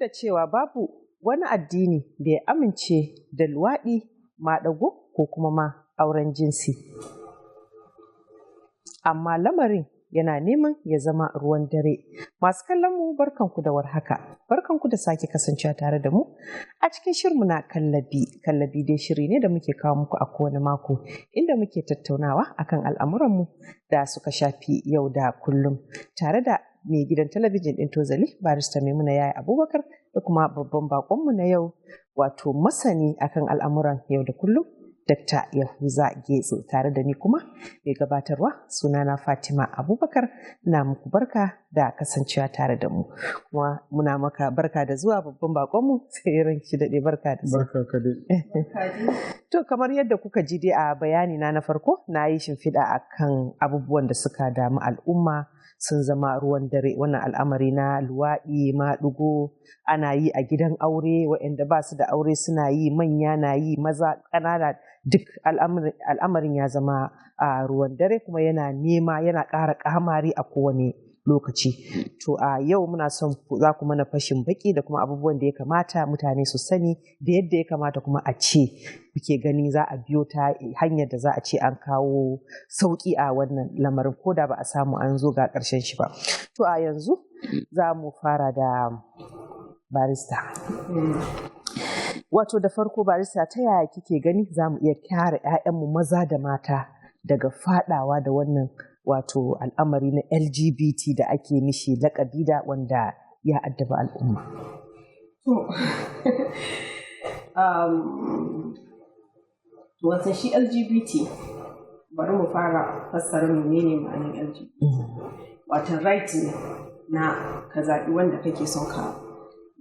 da cewa babu wani addini da ya amince da luwaɗi, maɗigo ko kuma ma auren jinsi. Amma lamarin yana neman ya zama ruwan dare. Masu kallon mu, barkanku da warhaka. Barkanku da sake kasancewa tare da mu a cikin shirinmu na Kallabi. Kallabi dai shiri ne da muke kawo muku a kowane mako, inda muke tattaunawa akan al'amuranmu da suka shafi yau da kullum, tare da mai gidan talabijin ɗin Tozali, Barista Maimuna Yaya Abubakar, da kuma babban baƙonmu na yau, wato masani akan al'amuran yau da kullum, Dr. Yahuza Getso. Tare da ni kuma mai gabatarwa, sunana Fatima Abubakar, na muku barka da kasancewa tare da mu. Kuma muna maka barka da zuwa, babban bakonmu, sai ran shi daɗe, barka da zuwa. Barka ka dai. To, kamar yadda kuka ji dai a bayani na na farko, na yi shimfiɗa akan abubuwan da suka damu al'umma, sun zama ruwan dare, wannan al'amari na luwaɗi, maɗigo, ana yi a gidan aure, waɗanda ba su da aure suna yi, manya na yi, maza, ƙanana, duk al'amarin ya zama a ruwan dare, kuma yana nema yana ƙara ƙamari a kowane lokaci. To, a yau muna son za ku mana fashin baki da kuma abubuwan da ya kamata mutane su sani, da yadda ya kamata kuma a ce kuke gani za a biyo ta hanyar da za a ce an kawo sauƙi a wannan lamarin, ko da ba a samu an zo ga ƙarshen shi ba. To, a yanzu za mu fara da barista. Wato da farko, barista, ta yaya kike gani za mu iya kare 'ya'yanmu maza da mata daga fadawa da wannan wato al'amari na LGBT da ake mishi lakabi da wanda ya addaba al'umma? To, wato shi LGBT, bari mu fara fassara menene ma'anar LGBT. Wato right ne na ka zaɓi wanda kake son ka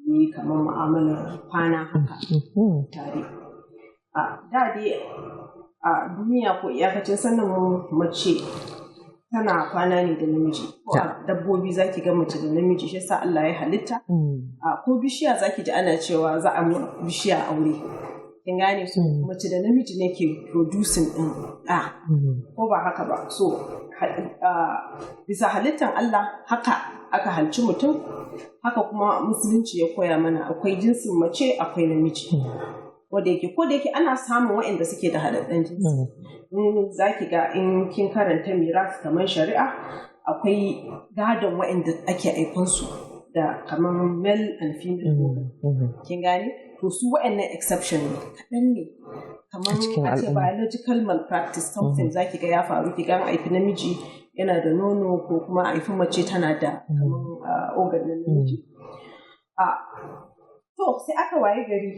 yi kamar mu'amalar kwana haka tare. A da dai a duniya, ko iyakacin sanin mu, mace tana kwana ne da namiji. Ko a dabbobi zaki ga mace da namiji, shi yasa Allah ya halitta. A ko bishiya zaki ji ana cewa za a bishiya aure. Kin gane? So mace da namiji ne ke producing ɗin ɗa. Ko ba haka ba? So bisa halittan Allah haka aka halci mutum, haka kuma Musulunci ya koya mana, akwai jinsin mace, akwai namiji. Ko da yake ana samun waɗanda suke da haɗaɗɗen jinsi. In za ki ga, in kin karanta miras, kamar shari'a, akwai gadon waɗanda ake aikonsu da kamar male and female organ. Kin gane? To, su waɗannan exception ne, kaɗan ne. Kamar a ce biological malpractice, something za ki ga ya faru, ki ga an haifi namiji yana da nono, ko kuma a haifi mace tana da kamar organ na namiji. To, sai aka waye gari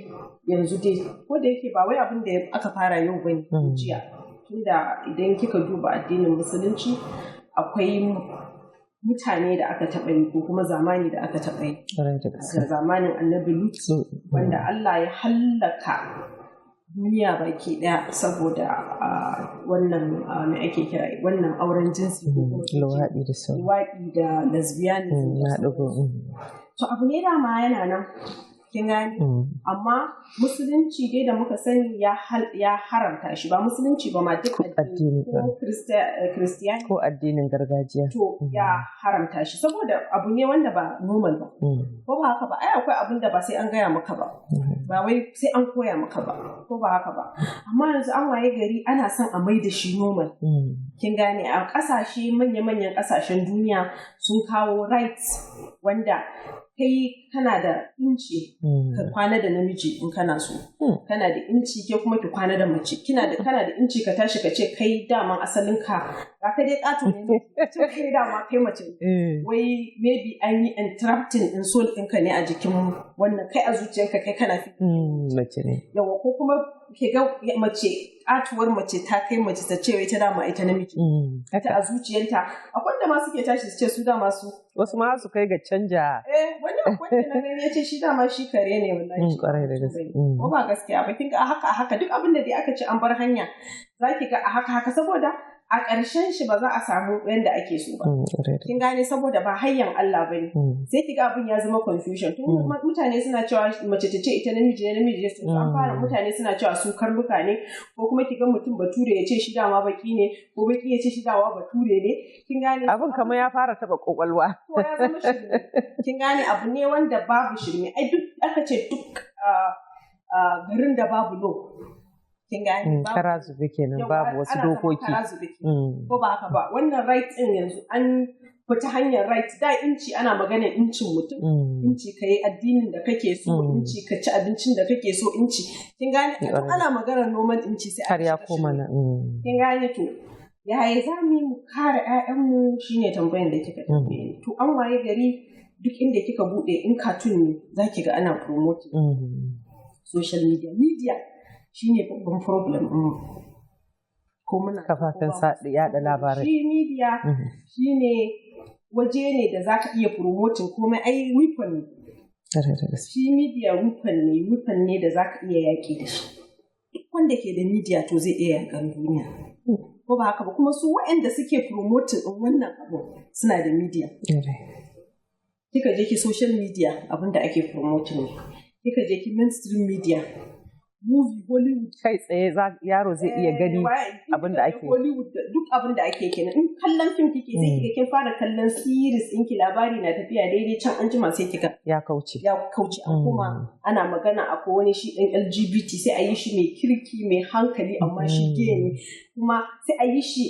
yanzu dai, ko da yake ba wai abin da aka fara yau bane ko jiya. Tunda idan kika duba addinin Musulunci, akwai mutane da aka taɓa yi, ko kuma zamani da aka taɓa yi. Da zamanin Annabi Lut, wanda Allah ya hallaka duniya baki ɗaya saboda wannan, me ake kira, wannan auren jinsi ko kuma luwaɗi da sauran. Luwaɗi da lesbianism da maɗigo. To, abu ne dama yana nan, kin gane? Amma Musulunci dai da muka sani ya haramta shi, ba Musulunci ba ma, duk addini, ko Christianity ko addinin gargajiya. To, ya haramta shi saboda abu ne wanda ba normal ba. Ko ba haka ba? Ai akwai abin da ba sai an gaya maka ba, ba wai sai an koya maka ba, ko ba haka ba? Amma yanzu an waye gari ana son a mai da shi normal. Kin gane? A kasashe, manya-manyan kasashen duniya, sun kawo rights wanda kai kana da inci ka kwana da namiji in kana so, kana da inci ke kuma ki kwana da mace, kina da kana da inci ka tashi ka ce kai daman asalin ka ga ka dai ƙato ne, ce kai dama kai mace ne. Wai maybe an yi entrapting in soul ɗinka ne a jikin wannan, kai a zuciyarka kai kana fi mace ne. Yawa, ko kuma ke ga mace, katuwar mace ta kai mace, ta ce wai ta dama ita namiji, ta a zuciyarta. Akwai da ma suke tashi su ce su dama su Wasu ma su kai ga canja. Eh, wani akwai da na gani ya ce shi dama shi kare ne, wallahi. Kwarai da gaske. Ko ba gaskiya ba? Kin ga, a haka a haka, duk abin da dai aka ce an bar hanya, zaki ga a haka haka, saboda A ƙarshen shi ba za a samu yadda ake so ba. Kin gane, saboda ba hayyan Allah bane. Sai kiga abin ya zama confusion. Tun mutane suna cewa mace ta ce ita namiji ne, namiji ne, su an fara mutane suna cewa su karnuka ne, ko kuma kiga mutum bature ya ce shi dama baki ne, ko baki ya ce shi dama bature ne. Kin gane? Abin kamar ya fara taba kwakwalwa. To ya zama shirme. Kin gane, abu ne wanda babu shirme. Ai duk aka ce duk garin da babu law, kin gane? Kara zube kenan, babu wasu dokoki. Kara zube, ko ba haka ba? Wannan right din yanzu an fita hanyar right. Da inci, ana maganar incin mutum, inci ka yi addinin da kake so, inci ka ci abincin da kake so, inci, kin gane, ana maganar noman inci sai har ya koma na Kin gane? To yaya za mu yi mu kare 'ya'yanmu shine tambayan da kika tambaye. To an waye gari duk inda kika bude, in cartoon ne, za ki ga ana promoting. Social media, media shine babban problem ɗin, ko muna Kafafen yaɗa labarai. Shi media shine waje ne da za ka iya promoting komai, ai weapon ne shi media, weapon ne, weapon ne da za ka iya yaƙi da shi. Duk wanda ke da media to zai iya yaƙan duniya, ko ba haka ba? Kuma su waɗanda suke promoting ɗin wannan abu suna da media. Kika je ki social media, abin da ake promoting ne. Kika je ki mainstream media, movie, Hollywood. Kai tsaye yaro zai iya gani abin da ake. Hollywood, duk abin da ake kenan. In kallon fim kike, sai kika kin fara kallon series in ki, labari na tafiya daidai, can an jima sai kika ya kauce. Ya kauce, an kuma ana magana akwai wani shi dan LGBT, sai a yi shi mai kirki, mai hankali, amma shi gay ne. Kuma sai a yi shi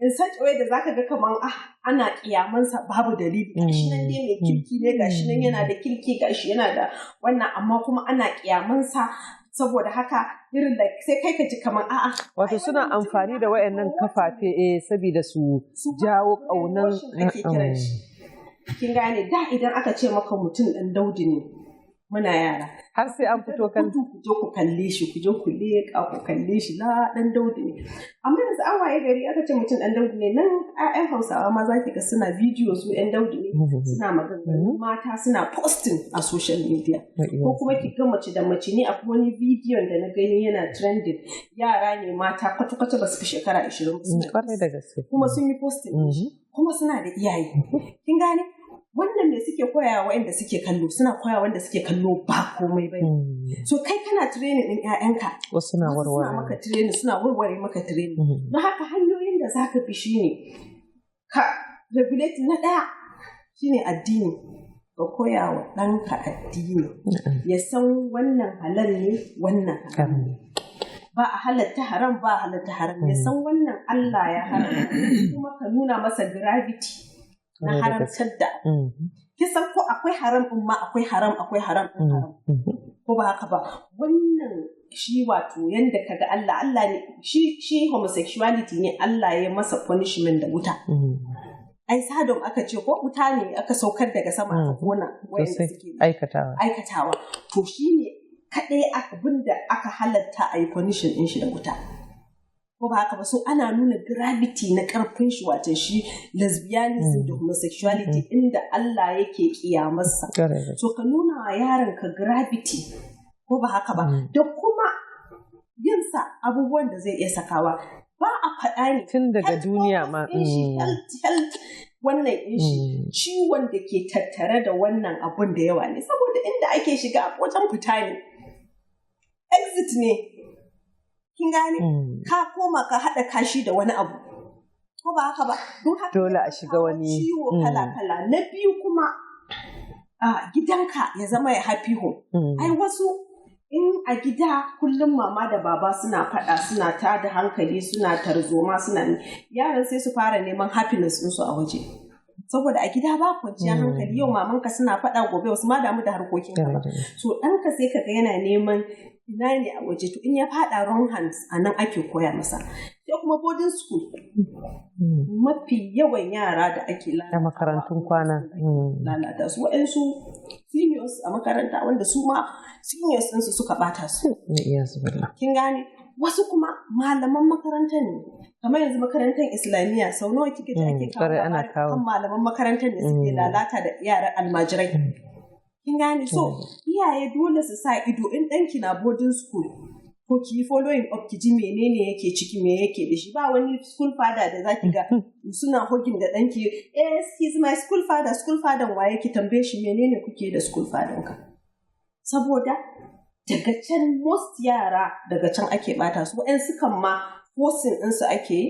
in such a way da zaka ga kaman ana kiyamansa babu dalili. Gashi nan dai mai kirki ne, gashi nan yana da kirki, gashi yana da wannan, amma kuma ana kiyamansa. Saboda haka irin like sai kai ka ji kaman a'a. Wato suna amfani da wayannan kafafe saboda su jawo kaunan Ake kiran shi. Kin gane, da idan aka ce maka mutum dan daudi ne, muna yara, har sai an fito kan ku je ku kalle shi, ku je ku leƙa ku kalle shi, la dan daudi ne. Amma yanzu an waye gari aka ce mutum dan daudi ne, nan ƴaƴan Hausawa ma za ki ga suna bidiyo su ƴan daudi ne, suna maganganu, mata suna posting a social media, ko kuma ki ga mace da mace ne. Akwai wani bidiyon da na gani yana trending, yara ne mata, kwata-kwata ba su fi shekara 20 ba. Da gaske. Kuma sun yi posting, kuma suna da iyaye. Kin gane? Wannan me suke koya wa waɗanda suke kallo? Suna koya wanda suke kallo ba komai bane. So kai kana training din ƴaƴanka, wasu na warware suna maka training, suna warware maka training. Don haka hanyoyin da zaka bi shine ka regulate. Na ɗaya shine addini. Ka koya wa ɗanka addini, ya san wannan halal ne, wannan haram ne, ba a halatta haram, ba a halatta haram, ya san wannan Allah ya haramta, kuma ka nuna masa gravity na haramtar da. Kisan ko akwai haram ɗin ma, akwai haram, akwai haram ɗin haram, ko ba haka ba? Wannan shi wato yanda kaga Allah, Allah ne shi homosexuality ne Allah ya masa punishment da wuta. Ai Sodom aka ce ko wuta ne aka saukar daga sama aka kona wayanda suke aikatawa. Aikatawa. To shi ne kaɗai abin da aka halatta a yi punishment ɗin shi da wuta, ko ba haka ba? So ana nuna gravity na karfin shi, wato shi lesbianism da homosexuality, inda Allah yake kiyamarsa. So ka nuna wa yaron ka gravity, ko ba haka ba? Da kuma yinsa abubuwan da zai iya sakawa, ba a faɗa ne. Tun daga duniya ma. Health wannan in shi, ciwon da ke tattare da wannan abun da yawa ne, saboda inda ake shiga wajen fita ne, exit ne. Kin gane? Ka koma ka haɗa kashi da wani abu, ko ba haka ba? Don haka dole a shiga wani ciwo kala kala. Na biyu kuma, a gidanka ya zama ya happy home. Ai wasu in a gida kullum mama da baba suna faɗa, suna tada hankali, suna tarzoma, suna, yaran sai su fara neman happiness ɗinsu a waje, saboda a gida ba kwanciyar hankali. Yau mamanka suna faɗa, gobe wasu ma damu da harkokin ka ba. So ɗanka sai kaga yana neman ina ne a waje. To in ya faɗa wrong hands, a nan ake koya masa. Sai kuma boarding school, mafi yawan yara da ake lalata makarantun kwana. Lalata su, waɗansu seniors a makaranta, wanda su ma seniors ɗinsu suka ɓata su. Kin gane? Wasu kuma malaman makarantar ne. Kamar yanzu makarantar Islamiyya, sau nawa kike ji ake kawo kan malaman makarantar ne suke lalata da yaran almajirai? Kin gane? So iyaye dole su sa ido. In ɗanki na boarding school, Ko ki yi following up, ki ji menene yake ciki, me yake da shi. Ba wani school father da zaki ga suna hugging da ɗanki, "Yes, he's my school father." School father waye? Ki tambaye shi menene kuke da school father ka. Saboda daga can most yara, daga can ake bata su. Wa'yansu kan ma forcing ɗinsu ake yi.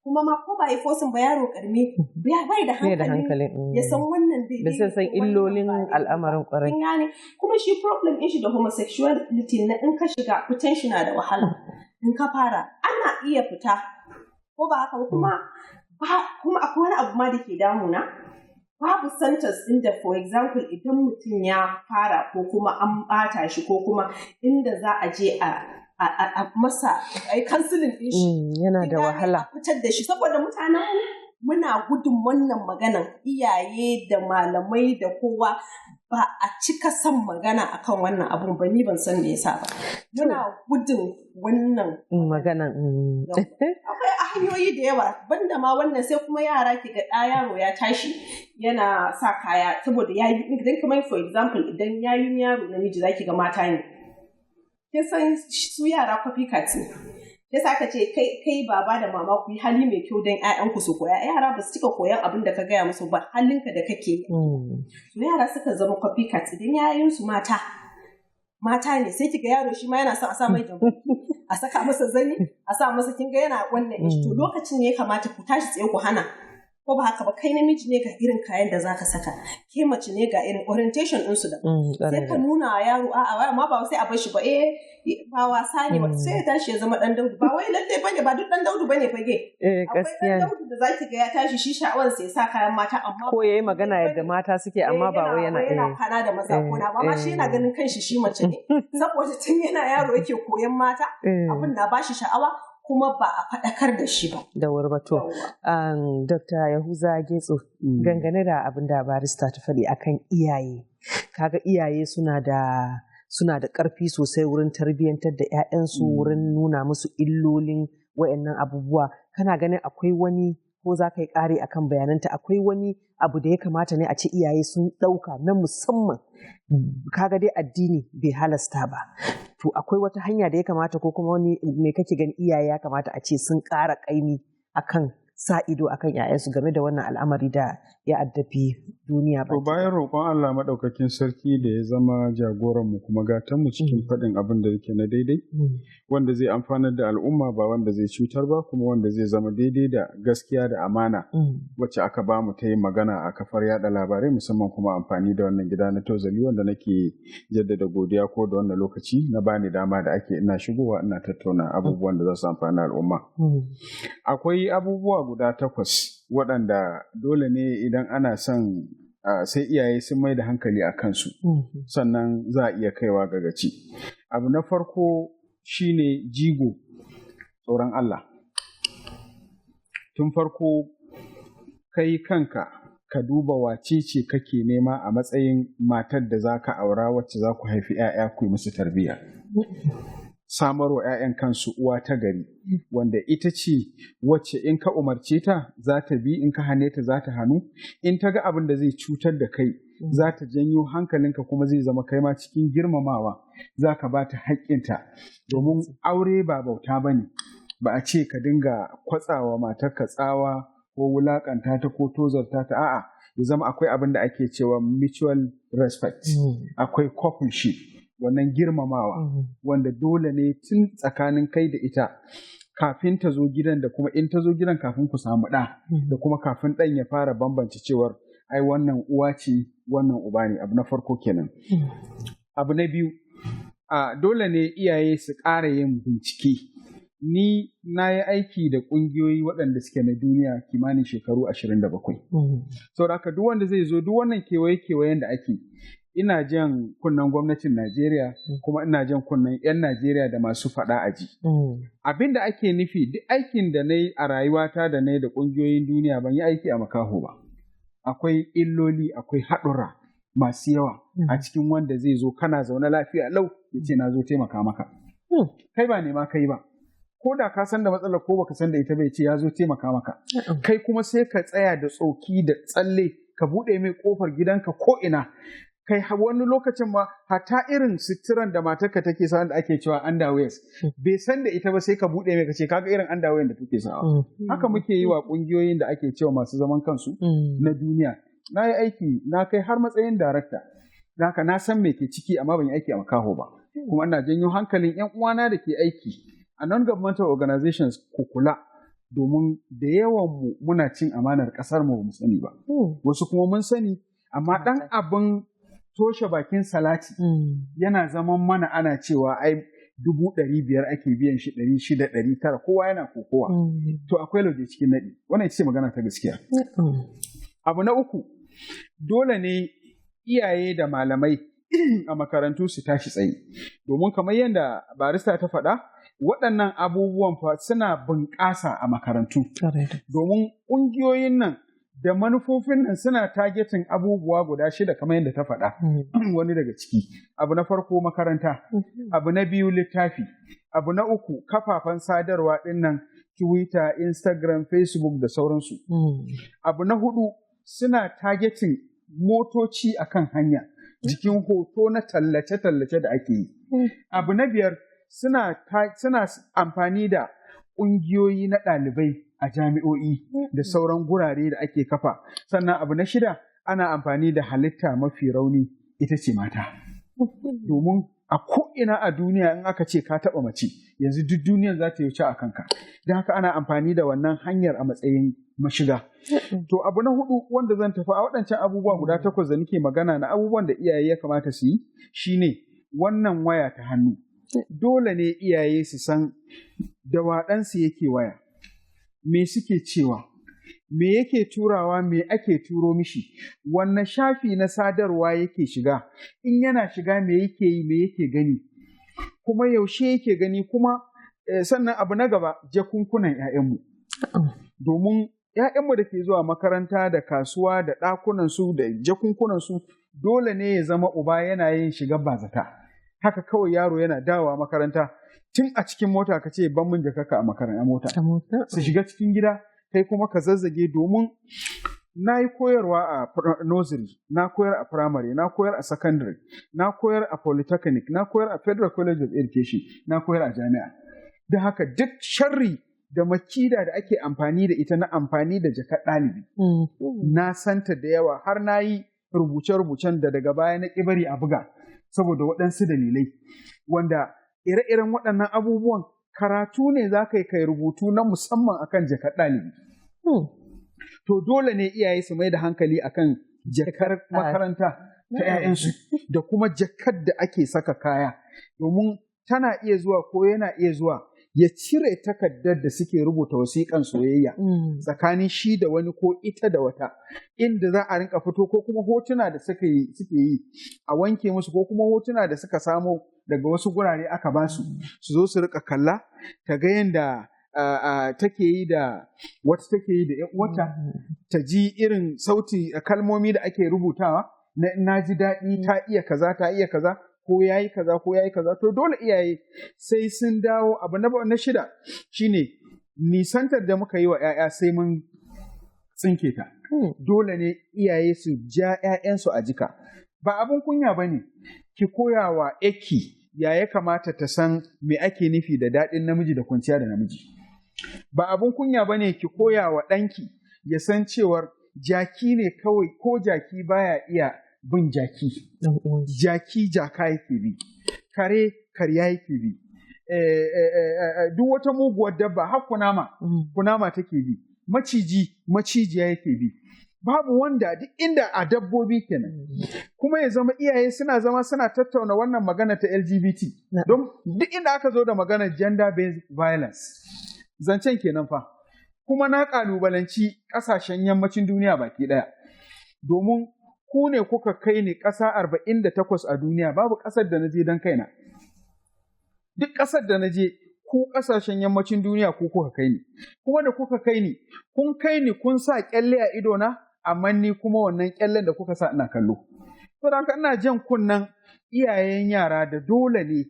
Kuma ma ko ba yi forcing ba, yaro karmi bai da hankali ya san wannan daidai. Da sai san illolin al'amarin kwarai. Gane? Kuma shi problem ɗin shi da homosexuality na, in ka shiga, fitan shi na da wahala. In ka fara, ana iya fita, ko ba haka ba? Kuma akwai wani abu ma da ke damuna: babu centers inda, for example, idan mutum ya fara ko kuma an bata shi, ko kuma inda za a je a masa a yi counseling din shi. Yana da wahala. A fitar da shi, saboda mutanen muna gudun wannan maganan. Iyaye da malamai da kowa ba a cika son magana akan wannan abun ba. Ni ban san me yasa ba muna gudun wannan maganan. Akwai hanyoyi da yawa banda ma wannan. Sai kuma yara, ki ga ɗa yaro ya tashi yana sa kaya saboda ya yi, idan kamar, for example, idan yayin yaro namiji, zaki ga mata ne. Kin san su yara copycat ne. Yasa aka ce kai baba da mama ku yi hali mai kyau don ƴaƴanku su koya. Yara ba su cika koyan abin da ka gaya musu ba, halinka da kake yi. So yara suka zama copycat. Idan yayin su mata mata ne, sai kiga yaro shi ma yana son a sa mai jambo, a saka masa zani, a sa masa, kin ga yana wannan. To lokacin ne ya kamata ku tashi tsaye ku hana, ko ba haka ba? Kai namiji ne, ga irin kayan da zaka saka. Ke mace ne, ga irin orientation ɗinsu da sai ka nuna wa yaro. A'a, amma ba sai a bar shi ba. Eh, ba wasa ne ba. Sai ya tashi ya zama dan daudu. Ba wai lalle bane, ba duk dan daudu bane fage. Eh, Akwai dan daudu da zaki ga ya tashi shi sha'awar sa ya sa kayan mata, amma ko yayi magana yadda mata suke, amma ba wai yana yana kwana da maza ko na ba ma. Shi yana ganin kanshi shi mace ne, saboda tun yana yaro yake koyan mata, abin na bashi sha'awa, kuma ba a faɗakar da shi ba. Da warbato. Dr. Yahuza Getso, dangane da abin da barista ta faɗi akan iyaye. Kaga iyaye suna da ƙarfi sosai wurin tarbiyyantar da 'ya'yansu, wurin nuna musu illolin wayannan abubuwa. Kana ganin akwai wani, ko za ka yi ƙari akan bayananta, akwai wani abu da ya kamata ne a ce iyaye sun ɗauka na musamman? Kaga dai addini bai halasta ba. To akwai wata hanya da ya kamata, ko kuma wani me kake gani iyaye ya kamata a ce sun ƙara ƙaimi akan sa ido akan 'ya'yansu game da wannan al'amari da ya addabi duniya? To, bayan roƙon Allah maɗaukakin sarki da ya zama jagoran mu kuma gatan mu cikin faɗin abin da yake na daidai, wanda zai amfanar da al'umma, ba wanda zai cutar ba, kuma wanda zai zama daidai da gaskiya da amana wacce aka ba mu ta yi magana a kafar yada labarai, musamman kuma amfani da wannan gida na Tozali, wanda nake jaddada godiya ko da wannan lokaci na bani dama da ake ina shigowa ina tattauna abubuwan da za su amfani al'umma. Akwai abubuwa guda takwas waɗanda dole ne idan ana son sai iyaye sun mai da hankali a kansu, sannan za a iya kaiwa ga gaci. Abu na farko shine jigo, tsoron Allah. Tun farko kai kanka ka duba wace ce kake nema a matsayin matar da za ka aura, wacce za ku haifi 'ya'ya, ku yi musu tarbiyya. Samarwa 'ya'yan kansu uwa ta gari, wanda ita ce wacce in ka umarce ta za ta bi, in ka hane ta za ta hannu, in ta ga abin da zai cutar da kai za ta janyo hankalinka, kuma zai zama kai ma cikin girmamawa za ka ba ta haƙƙinta. Domin aure ba bauta ba ne. Ba a ce ka dinga kwatsawa matarka tsawa ko wulaƙanta ta ko tozarta ta. A'a, ya zama akwai abin da ake cewa mutual respect, akwai coupleship, wannan girmamawa wanda dole ne tun tsakanin kai da ita kafin ta zo gidan, da kuma in ta zo gidan kafin ku samu ɗa, da kuma kafin ɗan ya fara bambance cewar ai wannan uwa ce, wannan uba ne. Abu na farko kenan. Abu na biyu, a dole ne iyaye su ƙara yin bincike. Ni na yi aiki da ƙungiyoyi waɗanda suke na duniya kimanin shekaru 27. Saboda haka duk wanda zai zo, duk wannan kewaye-kewayen da ake, ina jan kunnen gwamnatin Najeriya, kuma ina jan kunnen 'yan Najeriya da masu faɗa aji. Abin da ake nufi, duk aikin da na yi a rayuwata da na yi da ƙungiyoyin duniya, ban yi aiki a makaho ba. Akwai illoli, akwai haɗura masu yawa a cikin wanda zai zo, kana zaune lafiya lau, ya ce na zo taimaka maka. Kai ba nema kai ba. Ko da ka san da matsalar ko baka san da ita, bai ce ya zo taimaka maka. Kai kuma sai ka tsaya da tsoki da tsalle, ka buɗe mai ƙofar gidanka ko ina. Kai, wani lokacin ma hata irin suturan da matarka take sa da ake cewa underwears, bai san da ita ba, sai ka buɗe mai ka ce, "Kaga irin underwear da take sawa." Haka muke yi wa ƙungiyoyin da ake cewa masu zaman kansu na duniya. Na yi aiki, na kai har matsayin darakta. Haka na san me ke ciki, amma ban yi aiki a makaho ba. Kuma ina janyo hankalin 'yan uwana da ke aiki a non-governmental organizations, ku kula, domin da yawan mu muna cin amanar ƙasar mu, mu sani ba. Wasu kuma mun sani, amma ɗan abin toshe bakin salati yana zaman mana, ana cewa ai 500,000 ake biyan shi, 600, 900, kowa yana kokowa. To akwai lauje cikin naɗi. Wannan ita ce magana ta gaskiya. Abu na uku, dole ne iyaye da malamai a makarantu su tashi tsaye. Domin kamar yadda barista ta faɗa, waɗannan abubuwan fa suna bunƙasa a makarantu. Domin ƙungiyoyin nan da manufofin nan suna targeting abubuwa guda shida, kamar yadda ta faɗa, wani daga ciki. Abu na farko, makaranta. Abu na biyu, littafi. Abu na uku, kafafen sadarwa ɗin nan, Twitter, Instagram, Facebook da sauransu. Abu na hudu, suna targeting motoci akan hanya, jikin hoto na tallace-tallace da ake yi. Abu na biyar, suna amfani da ƙungiyoyi na ɗalibai a jami'o'i da sauran gurare da ake kafa. Sannan abu na shida, ana amfani da halitta mafi rauni, ita ce mata. Domin a ko'ina a duniya in aka ce ka taɓa mace, yanzu duk duniyan za ta yi a kanka. Don haka ana amfani da wannan hanyar a matsayin mashiga. To abu na hudu wanda zan tafi a waɗancan abubuwa guda takwas da nake magana na abubuwan da iyaye ya kamata su yi, shine wannan waya ta hannu. Dole ne iyaye su san da wa ɗansu yake waya, me suke cewa, me yake turawa, me ake turo mishi, wanne shafi na sadarwa yake shiga, in yana shiga me yake yi, me yake gani, kuma yaushe yake gani. Kuma sannan abu na gaba, jakunkunan 'ya'yanmu. Domin 'ya'yanmu da ke zuwa makaranta da kasuwa da ɗakunansu da jakunkunansu, dole ne ya zama uba yana yin shiga bazata. Haka kawai yaro yana dawowa makaranta, tun a cikin mota ka ce, "Ban mun jakarka a makaranta mota." Su shiga cikin gida, kai kuma ka zazzage. Domin na yi koyarwa a nursery, na koyar a primary, na koyar a secondary, na koyar a polytechnic, na koyar a Federal College of Education, na koyar a jami'a. Da haka duk sharri da makida da ake amfani da ita na amfani da jakar ɗalibi, na santa da yawa, har na yi rubuce-rubucen da daga baya na ƙibari a buga saboda waɗansu dalilai, wanda ire-iren waɗannan abubuwan karatu ne za ka yi kai rubutu na musamman akan jakar ɗalibi. To dole ne iyaye su mai da hankali akan jakar makaranta ta 'ya'yansu da kuma jakar da ake saka kaya, domin tana iya zuwa ko yana iya zuwa ya cire takardar da suke rubuta wasiƙan soyayya tsakanin shi da wani ko ita da wata, inda za a rinka fito, ko kuma hotuna da suke yi a wanke musu, ko kuma hotuna da suka samo daga wasu gurare aka ba su, su zo su rika kalla, ta ga yadda take yi da wata, take yi da wata, ta ji irin sauti, kalmomi da ake rubutawa na "na ji daɗi", ta iya kaza, ta iya kaza, ko yayi kaza, ko yayi kaza. To dole iyaye sai sun dawo. Abu na shida shine nisantar da muka yi wa 'ya'ya, sai mun tsinke ta. Dole ne iyaye su ja 'ya'yansu a jika. Ba abin kunya ba ne ki koya wa 'yarki ya kamata ta san me ake nufi da daɗin namiji da kwanciya da namiji. Ba abin kunya ba ne ki koya wa ɗanki ya san cewar jaki ne kawai, ko jaki baya iya bin jaki. Jaki jaka yake bi, kare karya yake bi, duk wata muguwar dabba, har kunama, kunama take bi, maciji macijiya yake bi. Babu wanda duk inda a dabbobi kenan. Kuma ya zama iyaye suna zama suna tattauna wannan magana ta LGBT. Don duk inda aka zo da maganar gender based violence, zancen kenan fa. Kuma na ƙalubalanci ƙasashen yammacin duniya baki ɗaya. Domin ku ne kuka kai ni ƙasa 48 a duniya, babu ƙasar da na je don kaina. Duk ƙasar da na je, ku ƙasashen yammacin duniya ku kuka kai ni. Kuma da kuka kai ni, kun kai ni kun sa ƙyalle a idona, amma ni kuma wannan ƙyallen da kuka sa ina kallo. Saboda haka ina jan kunnen iyayen yara da dole ne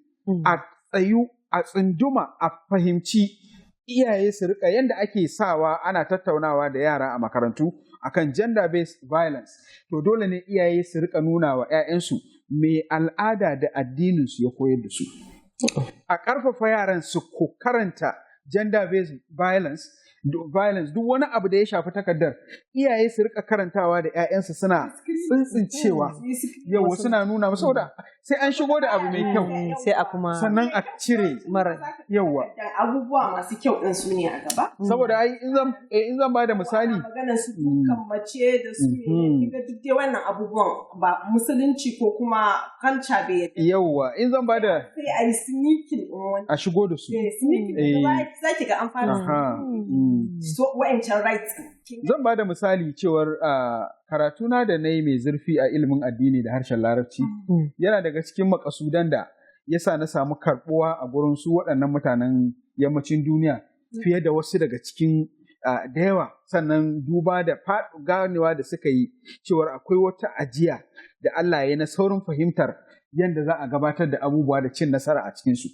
a tsayu, a tsunduma, a fahimci iyaye su rika yanda ake sawa ana tattaunawa da yara a makarantu. akan gender based violence, to dole ne iyaye su rika nuna wa 'ya'yansu me al'ada da addininsu ya koyar da su. A ƙarfafa yaran su ko karanta gender based violence, duk wani abu da ya shafi takardar, iyaye su rika karantawa da 'ya'yansu, suna tsintsincewa, yau suna nuna musu, saboda sai an shigo da abu mai kyau Sai a kuma sannan a cire mara. Yawa. Dan abubuwa masu kyau din su ne a gaba. Saboda ai in zan ba da misali, Maganar su dukan mace da su ne, kinga duk dai wannan abubuwan ba musulunci ko kuma culture bai yadda. Yawa, in zan ba da Sai a yi sneaking din wani. A shigo da su. Sneaking daga baya za ki ga an fara so wa'ancan rights din. Zan ba da misali cewar karatuna da na yi mai zurfi a ilimin addini da harshen Larabci yana daga cikin makasudan da ya sa na samu karbuwa a gurin su waɗannan mutanen yammacin duniya fiye da wasu daga cikin da yawa. Sannan duba da ganewa da suka yi cewar akwai wata ajiya da Allah ya yi na saurin fahimtar yadda za a gabatar da abubuwa da cin nasara a cikinsu.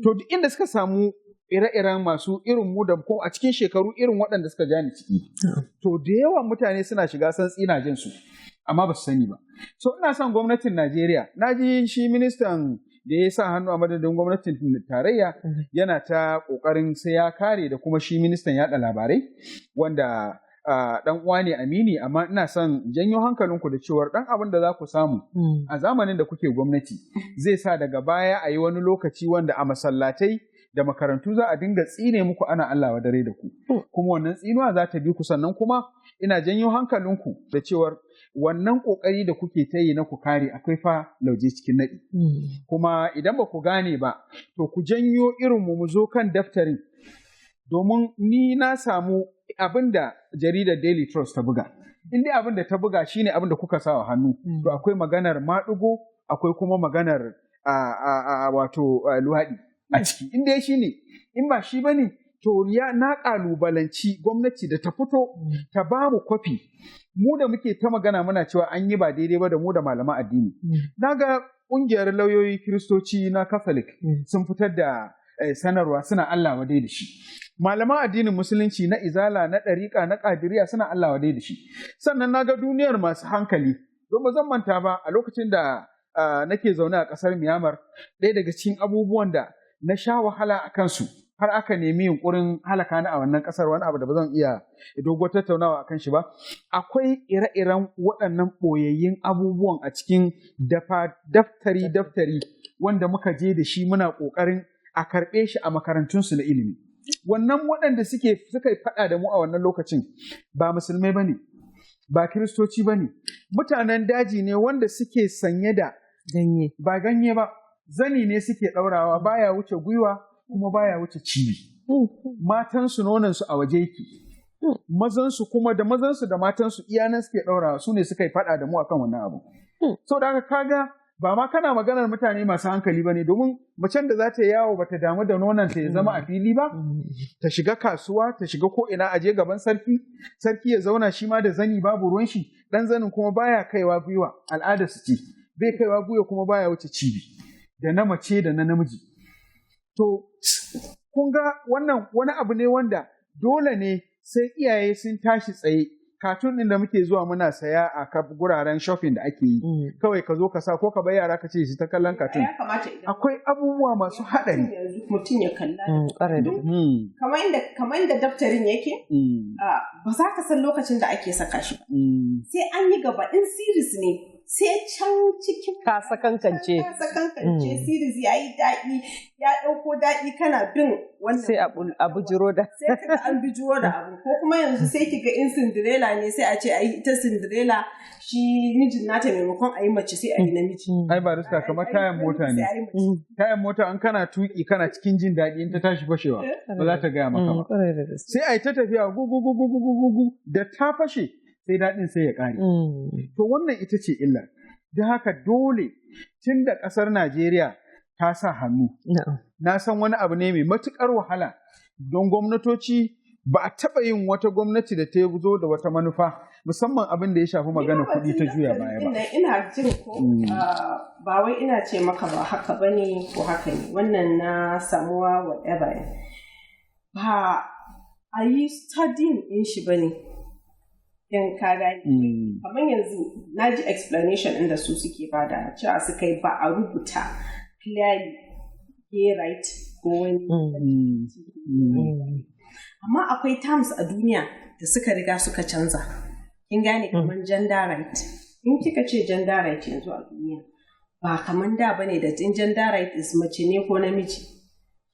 To, duk inda suka samu ire-iren masu irin mu da ko a cikin shekaru irin waɗanda suka ja ni ciki. To, da yawan mutane suna shiga santsi na jin su, amma ba su sani ba. So ina son gwamnatin Najeriya, na ji shi ministan da ya sa hannu a madadin gwamnatin tarayya yana ta ƙoƙarin sai ya kare, da kuma shi ministan yaɗa labarai wanda ɗan uwa ne amini, amma ina son janyo hankalinku da cewar ɗan abin da za ku samu a zamanin da kuke gwamnati zai sa daga baya a yi wani lokaci wanda a masallatai da makarantu za a dinga tsine muku, ana Allah wa dare da ku, kuma wannan tsinuwa za ta bi ku. Sannan kuma ina janyo hankalinku da cewar wannan kokari da kuke ta yi na ku kare, akwai fa lauje cikin naɗi. Kuma idan ba ku gane ba, to ku janyo irin mu, mu zo kan daftarin, domin ni na samu abin da jaridar Daily Trust ta buga. In dai abin da ta buga shine abin da kuka sa wa hannu, to akwai maganar maɗigo, akwai kuma maganar a wato luwaɗi a ciki. In dai shine, in ba shi bane, to ya na ƙalubalanci gwamnati da ta fito ta ba mu kwafi, mu da muke ta magana muna cewa an yi ba daidai ba, da mu da malaman addini. Na ga ƙungiyar lauyoyi Kiristoci na Catholic sun fitar da sanarwa suna Allah wadai da shi. Malaman addinin Musulunci na Izala, na Ɗariƙa, na Ƙadiriya suna Allah wadai da shi. Sannan na ga duniyar masu hankali, don ba zan manta ba, a lokacin da nake zaune a ƙasar Myanmar, ɗaya daga cikin abubuwan da na sha wahala a kansu har aka nemi yunkurin halaka ni a wannan ƙasar, wani abu da ba zan iya doguwar tattaunawa a kan shi ba, akwai ire-iren waɗannan ɓoyayyun abubuwan a cikin daftari daftari wanda muka je da shi muna ƙoƙarin a karɓe shi a makarantunsu na ilimi. Wannan waɗanda suka faɗa da mu a wannan lokacin ba musulmai ba ne, ba Kiristoci ba ne, mutanen daji ne wanda suke sanye da ganye. Ba ganye ba, zani ne suke ɗaurawa, baya wuce gwiwa kuma baya wuce cibi. Matansu nonansu a waje yake. Mazansu kuma, da mazansu da matansu, iyanan suke ɗaurawa, su ne suka yi faɗa da mu akan wannan abu. So da haka kaga ba ma kana maganar mutane masu hankali ba ne, domin macen da za ta yawo ba ta damu da nonanta ya zama a fili ba, ta shiga kasuwa, ta shiga ko ina, a je gaban sarki, sarki ya zauna shi ma da zani, babu ruwan shi, dan zanin kuma baya kaiwa gwiwa, al'ada su ce, bai kaiwa gwiwa kuma baya wuce cibi, da na mace da na namiji. To, kun ga wannan wani abu ne wanda dole ne sai iyaye sun tashi tsaye. Cartoon ɗin da muke zuwa muna saya a guraren shopping da ake yi. Kawai ka zo ka sa ko ka bar yara ka ce su ta kallon cartoon. Ya kamata idan Akwai abubuwa masu haɗari. yanzu mutum ya kalla. Ƙwarai da gaske. Kamar inda daftarin yake, ba za ka san lokacin da ake saka shi ba. Sai an yi gaba, in series ne, sai can cikin Ka sakankance. Ka sakankance, series ya yi daɗi, ya ɗauko daɗi, kana bin wannan. Sai a bujiro da. Sai kaga an bijiro da abu, ko kuma yanzu sai kiga in Cinderella ne, sai a ce ai ita Cinderella, shi mijin nata, maimakon a yi mace sai a yi namiji. Ai barista, kamar tayan mota ne. Sai a yi mace. Tayan mota, an kana tuki kana cikin jin daɗi, in ta tashi fashewa ba za ta gaya maka ba. Ƙwarai da gaske. Sai a yi ta tafiya gu gu gu gu gu gu gu, da ta fashe sai daɗin sai ya ƙare. To, wannan ita ce illar. Don haka dole, tun da ƙasar Najeriya ta sa hannu, na san wani abu ne mai matuƙar wahala, don gwamnatoci ba a taɓa yin wata gwamnati da ta zo da wata manufa, musamman abin da ya shafi magana kuɗi, ta juya baya ba. Ina jin ko ba wai ina ce maka ba haka bane ko haka ne, wannan na samuwa whatever ne. Ba a yi studying ɗin shi bane. Kin ka gani? Kamar yanzu na ji explanation inda su suke bada, cewa suka yi ba a rubuta clearly gay right ko wani, amma akwai terms a duniya da suka riga suka canza. Kin gane? Kamar gender right. In kika ce gender right yanzu a duniya, ba kamar da bane da in gender right is mace ne ko namiji.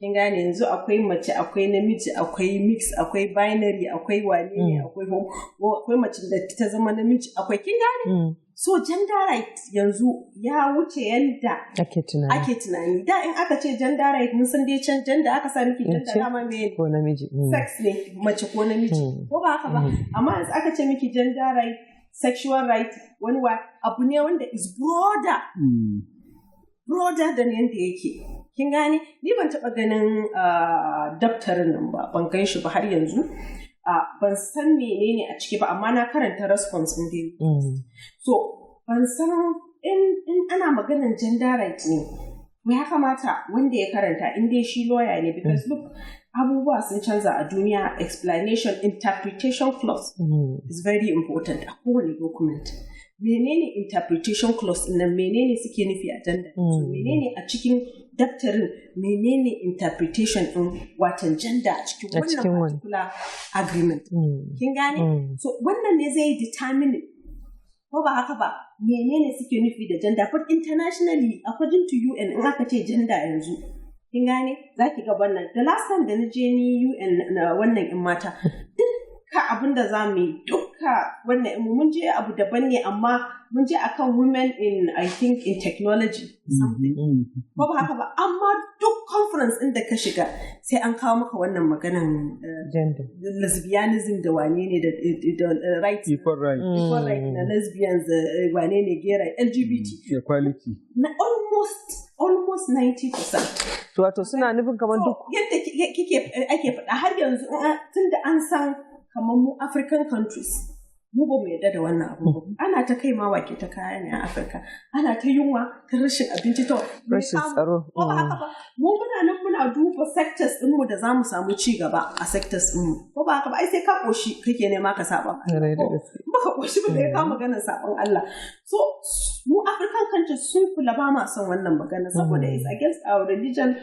Kin gane? Yanzu akwai mace, akwai namiji, akwai mix, akwai binary, akwai wane ne, akwai mace da ta zama namiji, akwai, kin gane? So gender right yanzu ya wuce yanda ake tunani. Ake tunani. Da in aka ce gender right, mun san dai can gender aka sa miki gender Mace dama me ko namiji. Sex ne, mace ko namiji. Ko ba haka ba? Amma yanzu aka ce miki gender right, sexual right, wani wa abu ne wanda is broader, broader than yanda yake. Kin gane? Ni ban taɓa ganin daftarin nan ba, ban gan shi ba har yanzu. Ban san menene a ciki ba, amma na karanta response ɗin dai. So ban san in ana maganan gender right ne, ya kamata wanda ya karanta, in dai shi lawyer ne, because look, abubuwa sun canza a duniya. Explanation, interpretation clause is very important a kowane document. Menene interpretation clause ɗin nan? Menene suke nufi a gender? So menene a cikin daftarin? Menene interpretation ɗin watan gender a cikin A wannan cikin wani. particular agreement? Kin gane? So wannan ne zai determine, ko ba haka ba, menene suke nufi da gender. But internationally, according to UN, in aka ce gender yanzu, kin gane, za ki ga wannan, the last time da na je ni UN na wannan in mata, dukka abin da za mu yi, dukka wannan in mun je abu daban ne, amma mun je akan women in, I think, in technology something, ko ba haka ba? Amma duk conference ɗin da ka shiga, sai an kawo maka wannan maganan Gender. lesbianism da wane ne da right. Equal right. Equal right na lesbians, wane ne, gay right, LGBT. Equality. Na almost 90%. To wato suna nufin kamar So, duk yadda kike ake faɗa har yanzu, tun da an san kamar mu African countries, mu ba mu yarda da wannan abu ba. Ana ta kai ma wake ta kaya ne a Afirka, ana ta yunwa, ta rashin abinci, to me rashin tsaro. Ko ba haka ba? Mu muna nan muna duba sectors ɗinmu da za mu samu ci gaba a sectors ɗinmu, ko ba haka ba? Ai sai ka ƙoshi kake nema ka saba. Kwarai da gaske. Baka ƙoshi ba, ya kawo maganar sabon Allah? So mu African countries sun kula, ba ma son wannan magana saboda it's against our religion,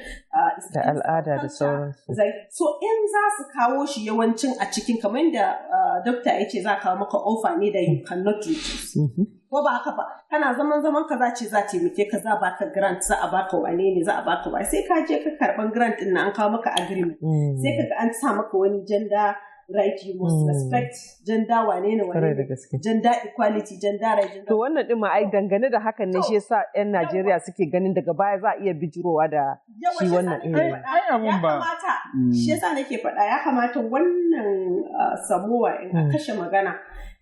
it's Da against our al'ada da culture. sauransu. So in za su kawo shi yawancin a cikin, kamar yadda doctor ya ce, za kawo maka offer ne da you cannot refuse. Ko ba haka ba? Kana zaman zaman ka, za ce za taimake ka, za baka grant, za a baka wane ne, za a baka wa, sai ka je ka karban grant din nan, an kawo maka agreement, sai ka ga an sa maka wani gender right, you must respect gender wane ne wane Kwarai da ne, gaske. gender equality, gender right, gender To wannan din ma ai dangane da hakan ne shi yasa 'yan Najeriya suke ganin daga baya za a iya bijirowa da Yawa, shi shi yasa wannan nake eh. faɗa, Ai abun ya ba. kamata, shi yasa nake faɗa, ya kamata wannan Samoa in a kashe magana.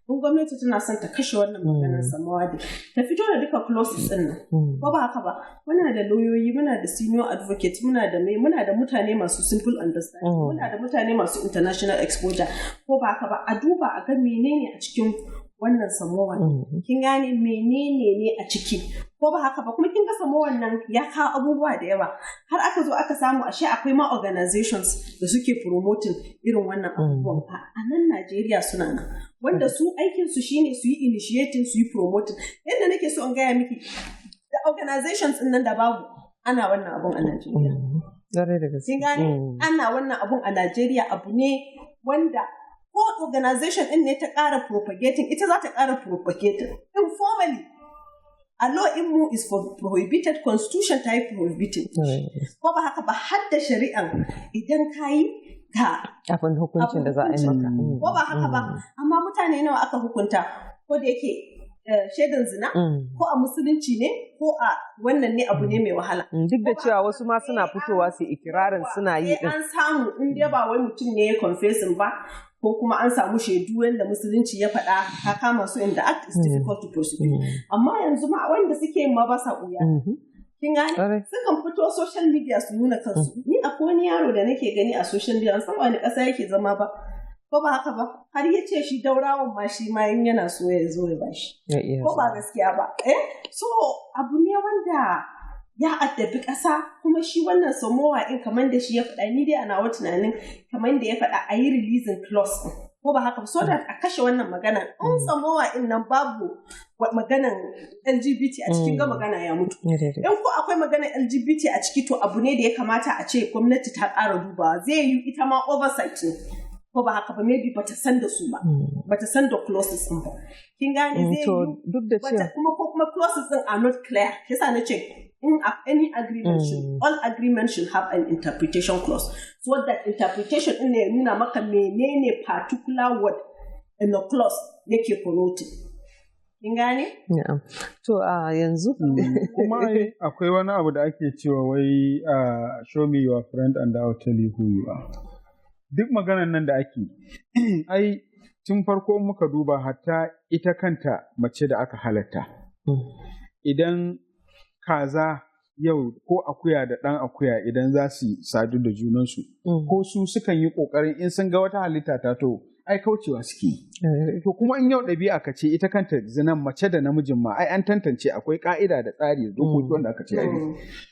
In gwamnati tana son ta kashe wannan maganar Samoa din, ta fito da duka clauses din nan. Ko ba haka ba? Muna da lauyoyi, muna da senior advocate, muna da mai, muna da mutane masu simple understanding, muna da mutane masu international exposure. Ko ba haka ba? A duba a ga menene a cikin wannan Samoa. Kin gane, menene ne a ciki? Ko ba haka ba? Kuma kin ga Samoa nan ya kawo abubuwa da yawa. Har aka zo aka samu ashe akwai ma organizations da suke promoting irin wannan abubuwan. A nan Najeriya suna nan. Wanda su aikin su shine su yi initiating, su yi promoting. Yadda nake so in gaya miki, da organizations din nan da babu, ana wannan abun a Najeriya. Kwarai da gaske. Kin gane? Ana wannan abun a Najeriya, abu ne wanda ko organization din ne ta ƙara propagating, ita za ta ƙara propagating informally. A law mu is for prohibited, constitution ta yi prohibiting. Kwarai da gaske. Ko ba haka ba? Har da shari'an, idan ka yi ga Abin hukuncin da za a yi maka. Ko ba haka ba? Amma mutane nawa aka hukunta? Ko da yake shaidan zina, ko a musulunci ne ko a wannan ne, abu ne mai wahala. Duk da cewa wasu ma suna fitowa su ikirarin suna yi Sai din. an samu, in dai ba wai mutum ne ya confessing ba, ko kuma an samu shaidu wanda musulunci ya faɗa, ka kama su in the act, is difficult to prosecute. Amma yanzu ma wanda suke yin ma ba sa ɓuya. Kin gane? Kwarai. Sukan fito social media su nuna kansu. Ni akwai wani yaro da nake gani a social media, an san wani ƙasa yake zama ba. Ko ba haka ba? Har ya ce shi Daurawan ma, shi ma in yana so ya zo ya bashi. Ya iya Ko ba zuwa. gaskiya ba? Eh? So abu ne wanda ya addabi ƙasa. Kuma shi wannan Samoa in, kamar da shi ya faɗa, ni dai a nawa tunanin, kamar da ya faɗa, a yi releasing clause ɗin. Ko ba haka ba? So that a kashe wannan maganan, in Samoa in nan babu maganan LGBT a cikin, ga magana ya mutu. In ko akwai maganan LGBT a ciki, to abu ne da ya kamata a ce gwamnati ta ƙara dubawa. Zai yi ita ma oversight ne, ko ba haka ba? Maybe bata san da su ba, bata san da clauses din ba, kin gane? Zai To yi duk da bata cewa kuma ko kuma clauses din are not clear. Yasa na ce in any agreement should, all agreement should have an interpretation clause, so that interpretation din ne ya nuna maka menene particular word in the clause yake connoting, kin gane? Na'am. To a yanzu Kuma ai akwai wani abu da ake cewa wai "Show me your friend and I'll tell you who you are." Duk maganan nan da ake, ai tun farko in muka duba, hatta ita kanta mace da aka halatta. Idan kaza yau ko akuya da ɗan akuya idan za su sadu da junansu, ko su sukan yi ƙoƙarin in sun ga wata halitta ta, to ai kaucewa suke yi. To kuma in yau ɗabi'a ka ce ita kanta zinan mace da namijin ma, ai an tantance, akwai ƙa'ida da tsari da dokoki wanda aka ce ai.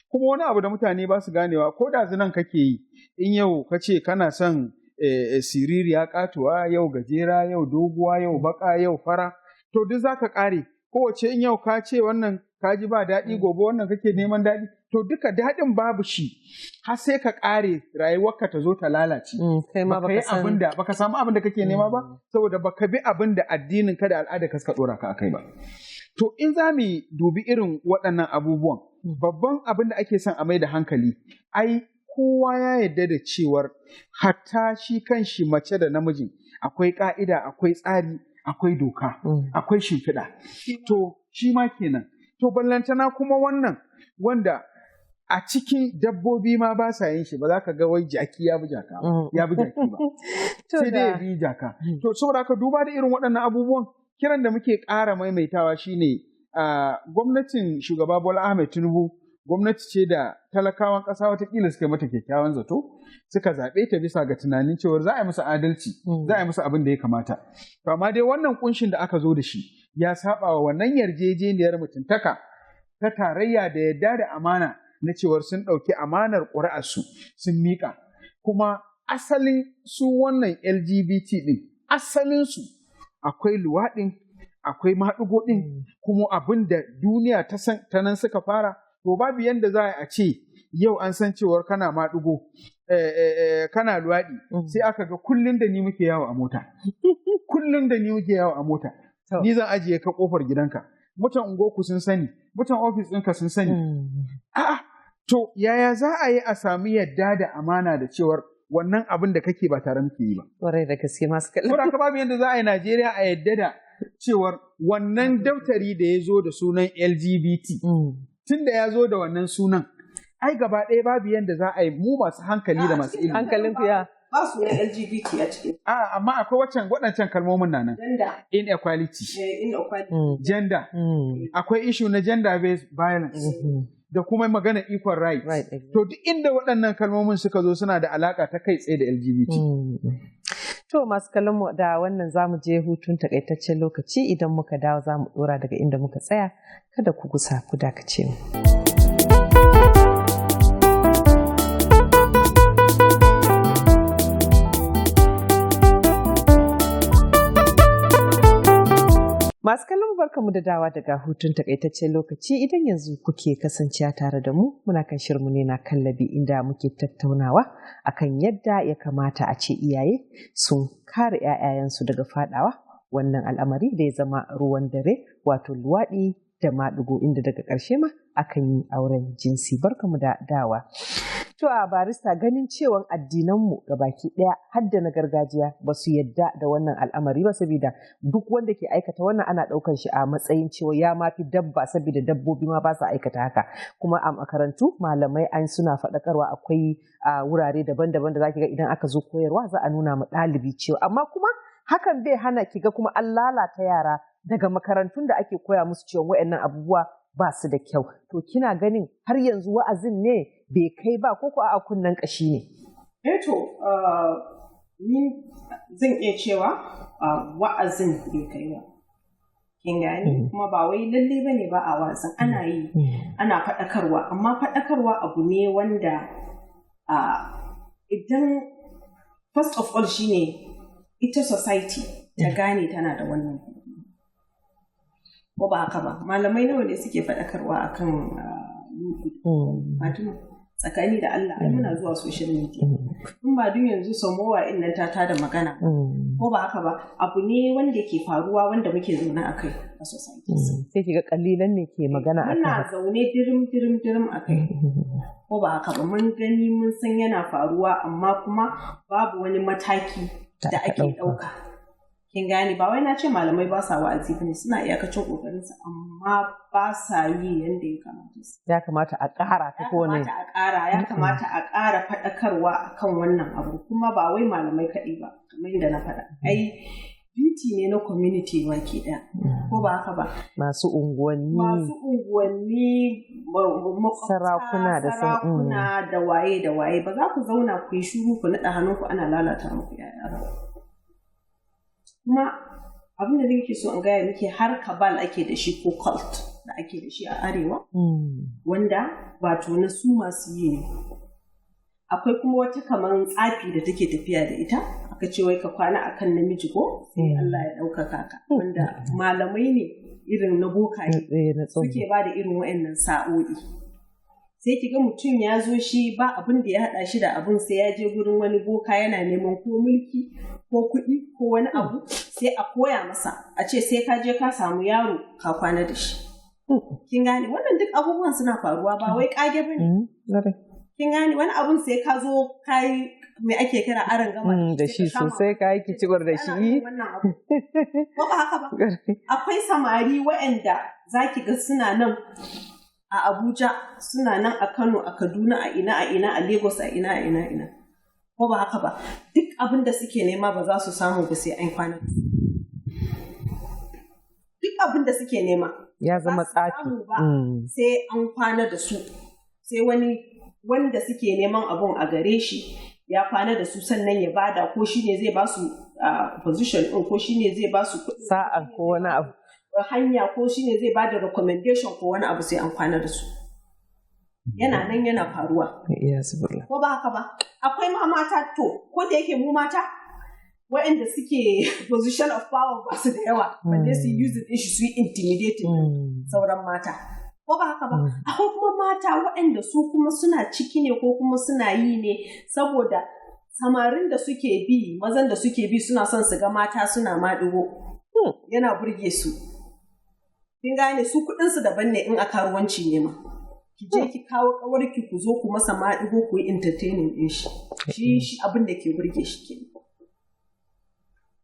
Kuma wani abu da mutane ba su ganewa, ko da zinan kake yi, in yau ka ce kana son siririya katuwa, yau gajera, yau doguwa, yau baka, yau fara, to duk za ka ƙare. Kowace in yau ka ce wannan ka ji ba daɗi, gobe wannan kake neman daɗi, to duka daɗin babu shi har sai ka ƙare, rayuwarka ta zo ta lalace. Kai ma baka yi baka san abin da baka samu abin da kake nema ba, saboda baka bi abin da addinin ka da al'ada ka suka dora ka akai ba. To in za mu dubi irin waɗannan abubuwan, babban abin da ake son a mai da hankali, ai kowa ya yarda da cewar hatta shi kan shi mace da namijin akwai ka'ida, akwai tsari, akwai doka, akwai shimfiɗa. To shi ma kenan. To ballantana kuma wannan wanda a cikin dabbobi ma ba sa yin shi, ba za ka ga wai jaki ya bi jaka ba, ya bi jaki ba. To Sai dai ya da bi jaka. To saboda haka, duba da irin waɗannan abubuwan, kiran da muke ƙara maimaitawa shine a gwamnatin shugaba Bola Ahmed Tinubu, gwamnati ce da talakawan ƙasa watakila suka yi mata kyakkyawan zato, suka zaɓe ta bisa ga tunanin cewar za a yi musu adalci, za a yi musu abin da ya kamata. To amma dai wannan kunshin da aka zo da shi ya saba wa wannan yarjejeniyar mutuntaka ta tarayya da yadda da amana na cewar sun ɗauki amanar ƙuri'arsu sun miƙa. Kuma asalin su wannan LGBT ɗin, asalinsu akwai luwaɗin, akwai maɗigo ɗin, kuma abin da duniya ta san ta nan suka fara. To babu yanda za a ce yau an san cewar kana maɗigo, kana luwaɗi, sai aka ga kullum da ni muke yawo a mota. Kullum da ni muke yawo a mota. To. Ni zan ajiye ka kofar gidanka. Mutan unguwarku sun sani, mutan ofis ɗinka sun sani. A'a, to yaya za a yi a sami yadda da amana da cewar wannan abin da kake ba tare muke yi ba? Kwarai da gaske, masu kallon. Saboda haka babu yadda za a yi Najeriya a yadda da cewar wannan daftari da ya zo da sunan LGBT, tun da ya zo da wannan sunan, ai gaba ɗaya babu yadda za a yi mu masu hankali da masu ilimi. Hankalinku ya. Ba sunan LGBT a cikin. A'a, amma akwai waccan waɗancan kalmomin na nan. Gender, Inequality, inequality. Gender, akwai issue na gender based violence da kuma magana equal rights. Right, exactly. To duk inda waɗannan kalmomin suka zo, suna da alaka ta kai tsaye da LGBT. To masu kallon mu, da wannan zamu je hutun takaitaccen lokaci. Idan muka dawo, za mu dora daga inda muka tsaya. Kada ku gusa, ku dakace mu. Masu kallon mu, barkamu da dawa daga hutun takaitaccen lokaci. Idan yanzu kuke kasancewa tare da mu, muna kan shirinmu ne na Kallabi, inda muke tattaunawa akan yadda ya kamata a ce iyaye sun kare 'ya'yayensu daga fadawa wannan al'amari da ya zama ruwan dare, wato luwaɗi da maɗigo, inda daga ƙarshe ma akan yi auren jinsi. Barkamu da dawa. To a barista, ganin cewan addinanmu baki ɗaya har da na gargajiya ba su yadda da wannan al'amari ba, saboda duk wanda ke aikata wannan ana ɗaukan shi a matsayin cewa ya ma fi dabba, saboda dabbobi ma ba su aikata haka. Kuma a makarantu malamai an suna faɗakarwa, akwai a wurare daban-daban da zaki ga idan aka zo koyarwa za a nuna ma ɗalibi cewa, amma kuma hakan bai hana ki ga kuma an lalata yara daga makarantun da ake koya musu cewa waɗannan abubuwa ba su da kyau. To kina ganin har yanzu wa'azin ne bai kai ba, ko ko a kunnen kashi ne? Eh to, ni zan iya cewa wa'azin bai kai ba. Kin gane? Kuma ba wai lalle bane ba a wa'azin, ana yi, ana faɗakarwa, amma faɗakarwa abu ne wanda idan first of all shine Ita society ta gane tana da wannan, ko ba haka ba? Malamai nawa ne suke faɗakarwa akan luɗu? Fatima, tsakani da Allah, ai muna zuwa social media. In ba dun yanzu Samowa in nan ta tada magana, ko ba haka ba? Abu ne wanda ke faruwa, wanda muke zaune a kai a society. Sai kiga kalilan ne ke magana akan Muna zaune dirim dirim dirim a kai, ko ba haka ba? Mun gani, mun san yana faruwa, amma kuma babu wani mataki da ake ɗauka. Kin gane? Ba wai na ce malamai ba sa wa'azi bane, suna iyakacin kokarin su, amma ba sa yi yanda ya kamata. Ya kamata a ƙara ta kowane Ya kamata a ƙara, ya kamata a ƙara faɗakarwa akan wannan abu. Kuma ba wai malamai kaɗai ba, kamar yadda na faɗa. Ai duty ne na community baki ɗaya. Ko ba haka ba? Masu unguwanni. Masu unguwanni, sarakuna da sarakuna da waye da waye. Ba za ku zauna ku yi shiru ku naɗa hannunku ana lalata muku yaya ba. Kuma abin da nake so in gaya miki, har cabal ake da shi ko cult da ake da shi a arewa, wanda wato na su masu yi ne. Akwai kuma wata kamar tsafi da take tafiya da ita, aka ce wai ka kwana akan namiji ko sai Allah ya ɗaukaka ka, wanda malamai ne irin na bokaye suke ba da irin wa'annan sa'o'i. Sai ki ga mutum ya zo shi, ba abin da ya haɗa shi da abin, sai ya je gurin wani boka yana neman ko mulki ko kuɗi ko wani abu, sai a koya masa, a ce sai ka je ka samu yaro ka kwana da shi. Kin gane? Wannan duk abubuwan suna faruwa, ba wai kage bane. Kin gane? Wani abun sai ka zo ka yi, me ake kira, aron gama da shi sosai, ka yi kicibar da shi. Ko ba haka ba? Akwai samari waɗanda zaki ga suna nan a Abuja, suna nan a Kano, a Kaduna, a ina a ina, a Lagos, a ina a ina ina. Ko ba haka ba? Duk abin da suke nema ba za su samu ba sai an kwana. Duk abin da suke nema ya zama tsafi. Sai an kwana da su, sai wani wanda suke neman abun a gare shi ya kwana da su, sannan ya bada, ko shi ne zai ba su position ɗin, ko shi ne zai ba su sa'a ko wani abu. Hanya, ko shi ne zai bada recommendation ko wani abu, sai an kwana da su. Yana nan yana faruwa. Ko ba haka ba? Akwai ma mata, to ko da yake mu mata waɗanda suke position of power ba su da yawa balle su use it shi su yi intimidating sauran mata. Ko ba haka ba? Akwai kuma mata waɗanda su kuma suna ciki ne, ko kuma suna yi ne saboda samarin da suke bi, mazan da suke bi, suna son su ga mata suna maɗigo, yana burge su. Kin gane? Su kuɗin su daban ne, in a karuwanci ne ma, ki je ki kawo ƙawarki ku zo ku masa maɗigo, ku yi entertaining ɗin shi, shi abin da ke burge shi ke.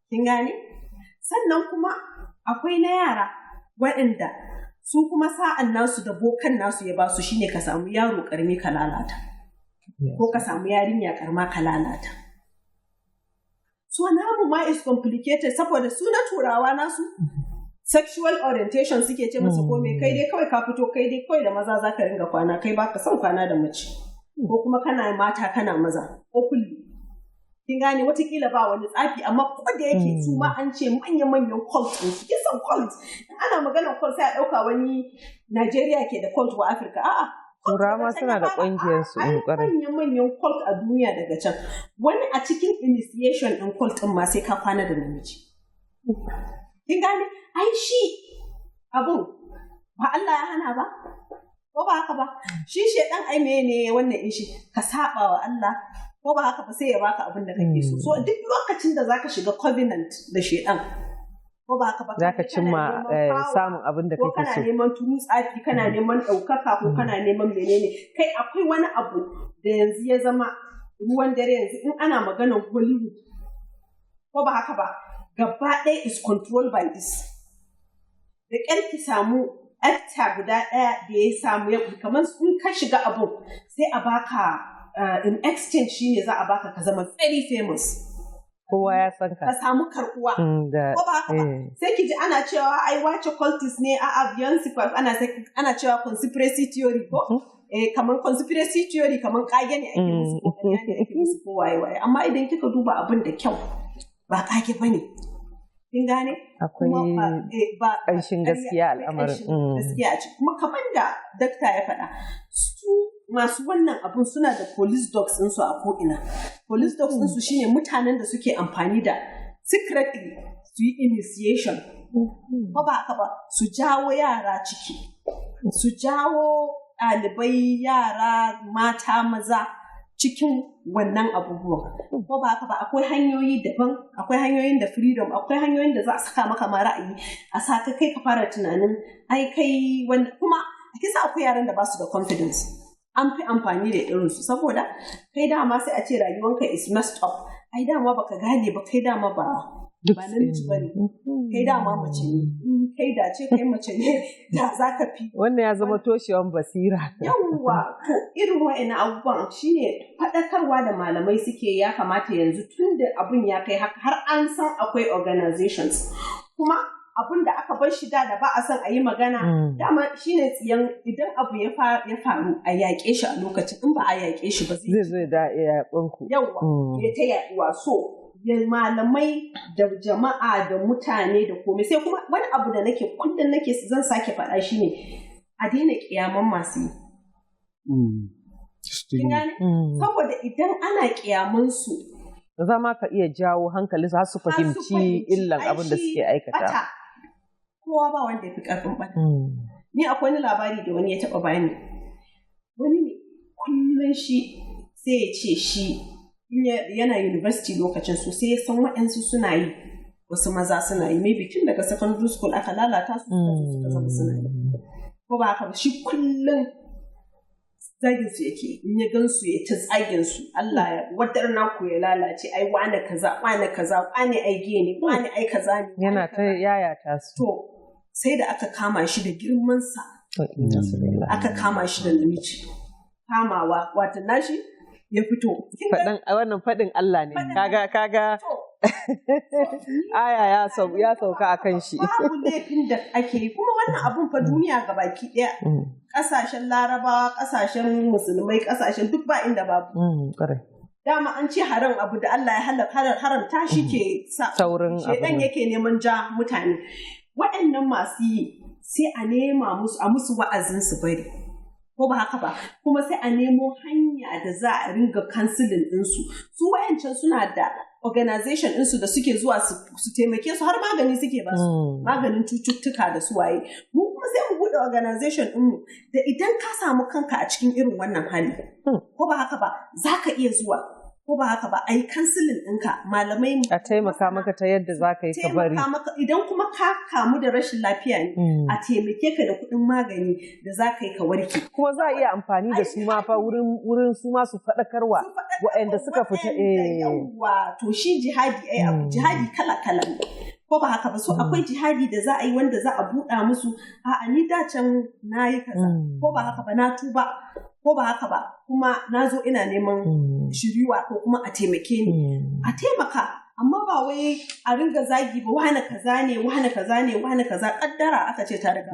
Kin gane? Sannan kuma akwai na yara waɗanda su kuma sa'an nasu da bokan nasu ya basu shine ka samu yaro karmi ka lalata, ko ka samu yarinya karma ka lalata. So namu ma is complicated, saboda su na turawa nasu sexual orientation suke ce masa ko me, kai dai kawai ka fito, kai dai kawai da maza za ka ringa kwana, kai baka son kwana da mace, ko kuma kana mata kana maza ko kulli. Kin gane? Watakila ba wani tsafi, amma ko da yake su ma an ce manya-manyan cult ne su. Kisan cult, in ana magana cult sai a ɗauka wani Najeriya ke da cult wa Afirka. A'a. Turawa ma suna da ƙungiyar su. Manyan-manyan cult a duniya daga can. Wani a cikin initiation ɗin cult ɗin ma sai ka kwana da namiji. Kin gane? Ai shi abun ba Allah ya hana ba, ko ba haka ba? Shi shedan ai mene wannan in shi ka saba wa Allah, ko ba haka ba? Sai ya baka abin da kake so. So duk lokacin da zaka shiga covenant da shedan, ko ba haka ba, zaka cimma samun abin da ko kake kana so. Neman tunu tsafi, kana neman ɗaukaka, ko kana neman menene. Kai, akwai wani abu da yanzu ya zama ruwan dare yanzu, in ana maganar Hollywood, ko ba haka ba, gaba ɗaya is controlled by this. Da ƙyar ki samu actor guda ɗaya da ya samu ya kamar in ka shiga abun sai a baka, in exchange shine za a baka ka zama very famous. Kowa ya san ka ka. Samu karɓuwa. Da Ko ba haka ba? Sai ki ji ana cewa ai wace cultist ne, a'a, Beyonce ko ana cewa conspiracy theory ko kamar conspiracy theory, kamar kage ne ake musu, ko ƙarya ne ake musu, ko waye waye. Amma idan kika duba abin da kyau, ba kage bane. Kin gane? Akwai Kuma ba ƙanshin gaskiya akwai al'amarin. ƙanshin gaskiya a ciki. Kuma kamar da dakta ya faɗa, su masu wannan abun suna da police dogs ɗinsu a ko'ina. Police dogs ɗinsu shine mutanen da suke amfani da Secretly su yi initiation, ko ba haka ba, su jawo yara ciki, su jawo ɗalibai, yara mata, maza cikin wannan abubuwan, ko ba haka ba? Akwai hanyoyi daban, akwai hanyoyin da freedom, akwai hanyoyin da za a saka maka ma ra'ayi, a sa ka kai ka fara tunanin ai kai wanda. Kuma a kisa akwai yaran da ba su da confidence, an fi amfani da irinsu, saboda kai dama sai a ce rayuwanka is messed up, ai dama baka gane ba, kai dama ba namiji ba ne, kai dama mace ne, in kai da ce kai mace ne da za ka fi. Wannan ya zama toshewan basira. Yawwa, to irin wa'annan abubuwan shine faɗakarwa da malamai suke. Ya kamata yanzu, tun da abun ya kai haka, har an san akwai organizations, kuma abun da aka bar shi da ba a son a yi magana, dama shine tsiyan idan abu ya faru a yaƙe shi a lokacin. In ba a yaƙe shi ba, zai zo da yaƙonku. Yawwa, ya ta yaɗuwa. So ya malamai da jama'a da mutane da komai. Sai kuma wani abu da nake kullum nake zan sake faɗa shine a daina kiyaman masu yi. Kin gane? Saboda idan ana kiyaman su, za ma ka iya jawo hankali su har su har su fahimci illan ai abin da shi suke aikata. Bata. Kowa ba wanda ya fi karfin bata. Ni akwai wani labari da wani ya taɓa bani. Wani ne kullum shi sai ya ce shi in yana university lokacin su, sai ya san waɗansu suna yi, wasu maza suna yi, maybe tun daga secondary school aka lalata su, suka zo suka zama suna yi. Ko ba haka ba, shi kullum zagin su yake. In ya gan su ya ta zagin su, "Allah ya wadar naku ya lalace, ai wane kaza, wane kaza, wane ai gay ne, wane ai kaza ne, wane Yana ta kaza." yayata su. To sai da aka kama shi da girmansa, aka kama shi da namiji, kamawa wato nashi ya fito. Kin ga? Faɗin wannan faɗin Allah ne. Faɗin Kaga To, aya ya sauka a kan shi. Babu laifin da ake yi. Kuma wannan abun fa duniya gabaki ɗaya, ƙasashen Larabawa, ƙasashen Musulmai, ƙasashen duk, ba inda babu. Ƙwarai. Dama an ce haram, abu da Allah ya haramta shi ke sa Saurin abu shedan ne. yake neman ja mutane. Waɗannan masu yi, sai a nema musu, a musu wa'azin su bari, ko ba haka ba? Kuma sai a nemo hanya da za a ringa counseling ɗinsu. Su wayancan suna da organization ɗinsu da suke zuwa su taimake su, har magani suke ba su, maganin cututtuka da su waye. Mu kuma sai mu buɗe organization ɗinmu da idan ka samu kanka a cikin irin wannan hali, ko ba haka ba, za ka iya zuwa, ko ba haka ba, a yi counseling ɗinka, malamai A taimaka maka ta yadda za ka yi ka bari. Taimaka maka. Idan kuma ka kamu da rashin lafiya ne, a taimake ka da kuɗin magani da za ka yi ka warke. Kuma za a iya amfani da su ma fa wurin su ma su faɗakarwa Su faɗakarwa waɗanda suka fita, waɗanda eh. Yawwa, to shi jihadi ai abu jihadi kala kala ne, ko ba haka ba? So akwai jihadi da za a yi wanda za a buɗa musu, a'a, ni da can na yi kaza, ko ba haka ba, na tuba, ko ba haka ba, kuma na zo ina neman shiriwa ko kuma a taimake ni. A taimaka, amma ba wai a ringa zagi ba, wane kaza ne, wane kaza ne, wane kaza. Kaddara aka ce ta riga.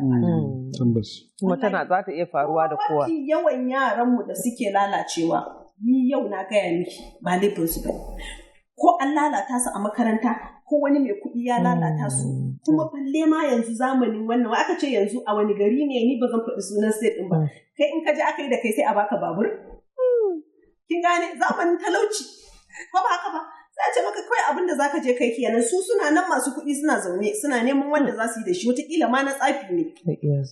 Tabbas. Kuma tana za ta iya faruwa da kowa. Mafi yawan yaranmu da suke lalacewa, ni yau na gaya miki, ba laifinsu ba. Ko an lalata su a makaranta, ko wani mai kuɗi ya lalata su. Kuma balle ma yanzu zamanin wannan, wai aka ce yanzu a wani gari ne, ni ba zan faɗi sunan state ɗin ba. Kai in ka je aka yi da kai, sai a baka babur. Kin gane, zamanin talauci, ko ba haka ba? Sai a ce maka kawai abin da zaka je kai kenan. Su suna nan, masu kuɗi suna zaune suna neman wanda za su yi da shi, wataƙila ma na tsafi ne.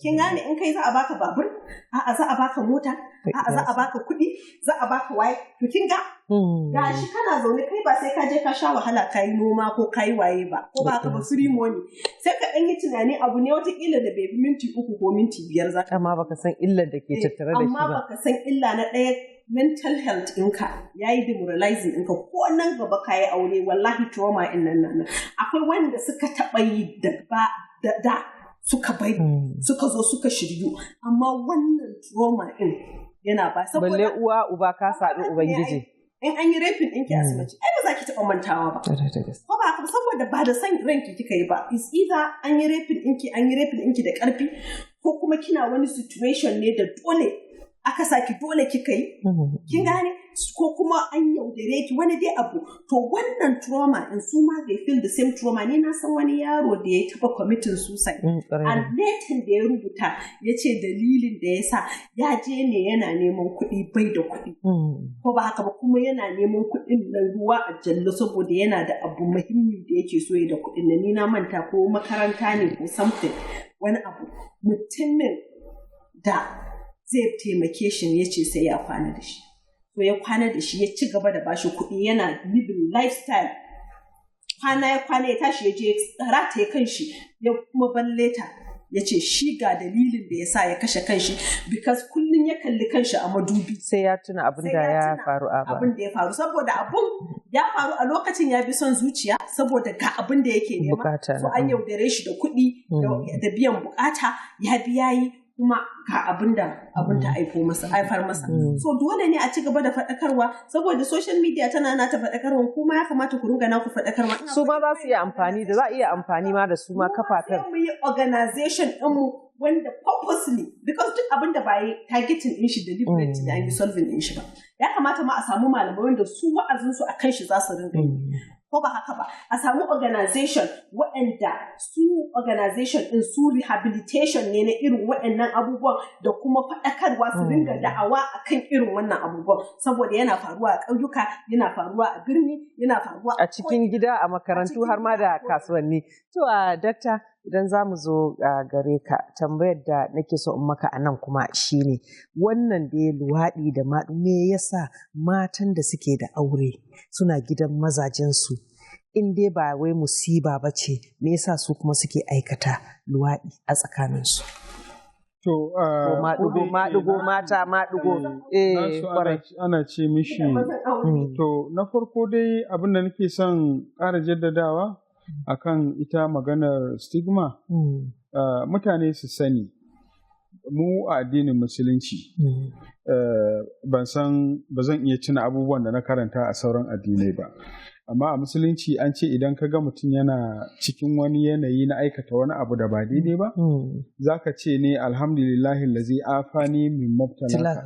Kin gane, in kai za a baka babur, a'a, za a baka mota, a'a, za a baka kuɗi, za a baka waye. To kin ga, gashi kana zaune, kai ba sai ka je ka sha wahala ka yi noma ko ka yi waye ba, ko ba haka ba? Free money. Sai ka ɗan yi tunani, abu ne watakila da bai fi minti 3 ko minti 5 za ka Amma baka san illar da ke tattare da shi Amma ba. baka san illa na ɗaya, mental health ɗinka ya yi demoralizing ɗinka, ko nan gaba ka yi aure, wallahi trauma in nan nan. Akwai wanda suka taɓa yi da ba da suka bari, suka zo suka shiryu, amma wannan trauma ɗin yana ba saboda Balle uwa uba ka saɓi Ubangiji. In an yi raping ɗinki a asibiti, ai ba za ki taɓa mantawa ba, ko ba haka ba? Saboda ba da san ranki kika yi ba. Is either an yi raping ɗinki, an yi raping ɗinki da ƙarfi, ko kuma kina wani situation ne da dole aka saki, dole kika yi. Kin gane? ko kuma an yaudare ki wani dai abu. To wannan trauma in su ma they feel the same trauma. Ni na san wani yaro da ya taba committing suicide. Ƙwarai. A letin da ya rubuta ya ce dalilin da ya sa ya je ne yana neman kuɗi bai da kuɗi. Ko ba haka ba, kuma yana neman kuɗin na ruwa a jallo saboda yana da abu muhimmi da yake so ya da kuɗin nan. Ni na manta ko makaranta ne ko something, wani abu. Mutumin da zai taimake shi ne ya ce sai ya kwana da shi. To ya kwana da shi, ya ci gaba da bashi kuɗi, yana living lifestyle. Kwana ya kwana, ya tashi ya je rataye kanshi, ya kuma balle ta, ya ce shi ga dalilin da ya sa ya kashe kanshi, because kullum ya kalli kanshi a madubi Sai ya tuna abin sai da ya tuna faru a ba. abin da ya faru, saboda abun ya faru a lokacin ya bi son zuciya, saboda ga abin da yake nema. Bukata. So an yaudare shi da kuɗi da biyan bukata, ya biya yi, kuma ga abin da abin ta aifo masa haifar masa. So dole ne a ci gaba da faɗakarwa, saboda social media tana nata faɗakarwa, kuma ya kamata ku ringa naku faɗakarwa. Su ma za su iya amfani da, za a iya amfani ma da su ma kafafen. Sai mu yi organization ɗinmu wanda purposely, because duk abin da ba yi targeting ɗin shi deliberately an yi solving ɗin shi ba. Ya kamata ma a samu malamai wanda su wa'azin su akan shi za su ringa yi. Ko ba haka ba, a samu organization waɗanda su organization ɗin su rehabilitation ne na irin waɗannan abubuwan da kuma faɗakarwa, su ringa da'awa akan irin wannan abubuwan, saboda yana faruwa a ƙauyuka, yana faruwa a birni, yana faruwa a cikin gida, a makarantu, har ma da kasuwanni. To a dakta, idan za mu zo gare ka, tambayar da nake so in maka a nan kuma shine wannan da ya luwaɗi da ma, me yasa matan da suke da aure suna gidan mazajensu, in dai ba wai musiba ba ce, me yasa su kuma suke aikata luwaɗi a tsakaninsu? To, Ko maɗigo, ko da yake maɗigo, mata maɗigo. Nasu Kwarai. ana ce mishi. To, na farko dai abin da nake son ƙara jaddadawa akan ita maganar stigma, mutane su sani mu a addinin musulunci, ban san, ba zan iya tuna abubuwan da na karanta a sauran addinai ba. Amma a musulunci an ce idan ka ga mutum yana cikin wani yanayi na aikata wani abu da ba daidai ba, za ka ce ne alhamdulillahi lazi afani min mabtalaka.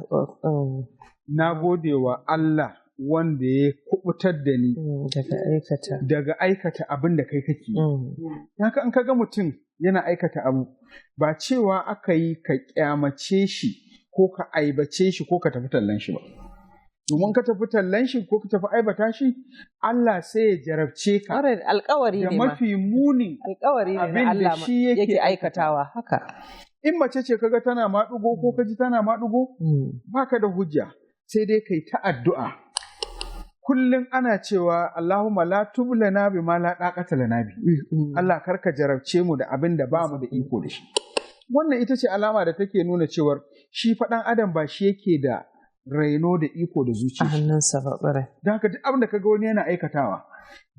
Na gode wa Allah wanda ya kubutar da ni Daga aikata. daga aikata abin da kai kake yi. Haka in ka ga mutum yana aikata abu, ba cewa aka yi ka kyamace shi ko ka aibace shi ko ka tafi tallan shi ba. Domin ka tafi tallan shi ko ka tafi aibata shi, Allah sai ya jarabce ka Ƙwarai, alƙawari da ne ma. mafi munin Alƙawari ne abin na da Allah shi yake yake aikatawa haka. In mace ce kaga tana maɗugo ko ka ji tana maɗugo, baka da hujja, sai dai kai ta addu'a. Kullum ana cewa Allahumma la tublana bima la taqata lana bi. Allah karka jarabce mu da abin da ba mu da iko da shi. Wannan ita ce alama da take nuna cewar shi faɗan adam ba shi yake da raino da iko da A zuciya. hannunsa ba, ƙwarai. Don haka duk abin da kaga wani yana aikatawa,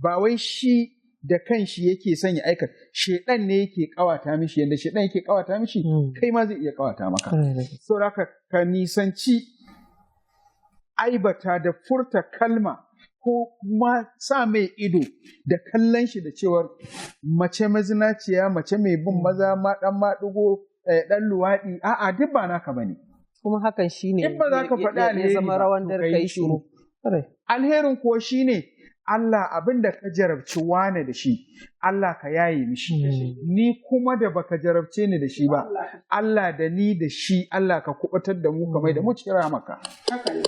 ba wai shi da kanshi yake son ya aikata, shedan ne yake kawata mishi, yanda shedan yake kawata mishi, kai ma zai iya kawata maka. Ƙwarai da gaske. Saboda haka ka nisanci aibata da furta kalma ko kuma sa mai ido da kallon shi da cewar mace mazinaciya, mace mai bin maza, ma dan maɗigo, ɗan luwaɗi, a'a, duk ba naka bane. Kuma hakan shine In ba za ka faɗi ya alheri zama ba, rawan to dare ka yi kai shiru. Ƙwarai. Alherin kuwa shine Allah abin da ka jarabci wane da shi, Allah ka yaye mishi. Ni kuma da baka jarabce ni da shi ba, Allah da ni da shi, Allah ka kubutar da mu kamar da mu cikin rahamarka. Haka ne.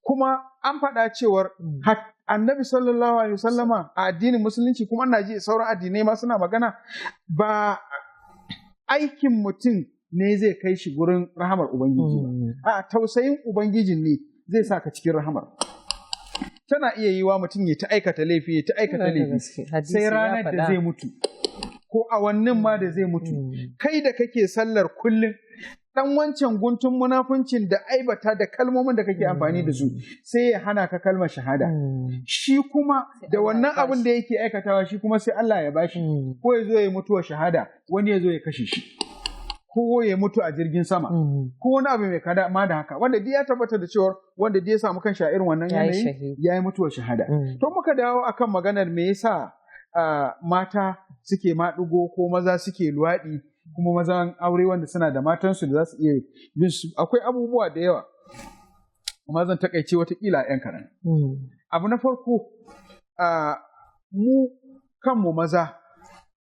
Kuma an faɗa cewar annabi sallallahu alaihi wasallama a addinin musulunci, kuma ana ji sauran addinai ma suna magana, ba aikin mutum ne zai kai shi gurin rahamar ubangiji ba, a tausayin ubangijin ne zai sa ka cikin rahamar. Tana iya yiwa mutum ya ta aikata laifi, ya ta aikata Ƙwarai da laifi, gaske. Hadisi sai ya ranar da faɗa. zai mutu ko awannin ma da zai mutu, kai da kake sallar kullum, dan wancan guntun munafuncin da aibata da kalmomin da kake amfani da su sai ya hana ka kalmar shahada. Shi kuma da Allah ya wannan abin bashi. da yake aikatawa, shi kuma sai Allah ya bashi, ko ya zo ya mutuwa shahada, wani ya zo ya kashe shi, ko ya mutu a jirgin sama, ko wani abu mai kada ma da haka, wanda duk ya tabbata da cewar wanda duk ya samu kanshi a irin wannan Ya yi yanayi shahidi. ya yi mutuwar shahada. To muka dawo akan maganar me yasa mata suke maɗigo ko maza suke luwaɗi, kuma mazan aure wanda suna da matansu da za su iya bin su. Akwai abubuwa da yawa. Amma zan takaice watakila 'yan kaɗan. Abu na farko, mu kanmu maza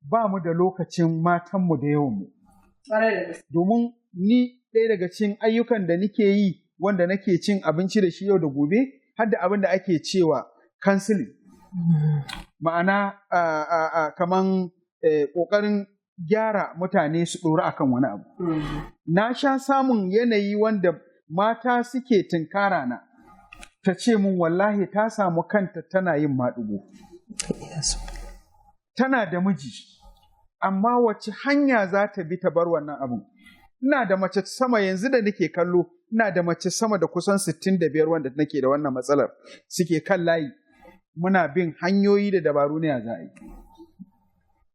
ba mu da lokacin matanmu da yawanmu. Domin ni ɗaya daga cikin ayyukan da nike yi wanda nake cin abinci da shi yau da gobe, har da abin da ake cewa counseling. Ma'ana kaman ƙoƙarin gyara mutane su ɗora akan wani abu. Na sha samun yanayi wanda mata suke tunkara na, ta ce mun wallahi ta samu kanta tana yin maɗigo. Tana da miji, amma wace hanya za ta bi ta bar wannan abun? Ina da mace sama yanzu da nake kallo, ina da mace sama da kusan 65 wanda nake da wannan matsalar suke kan layi. Muna bin hanyoyi da dabaru ne za a yi.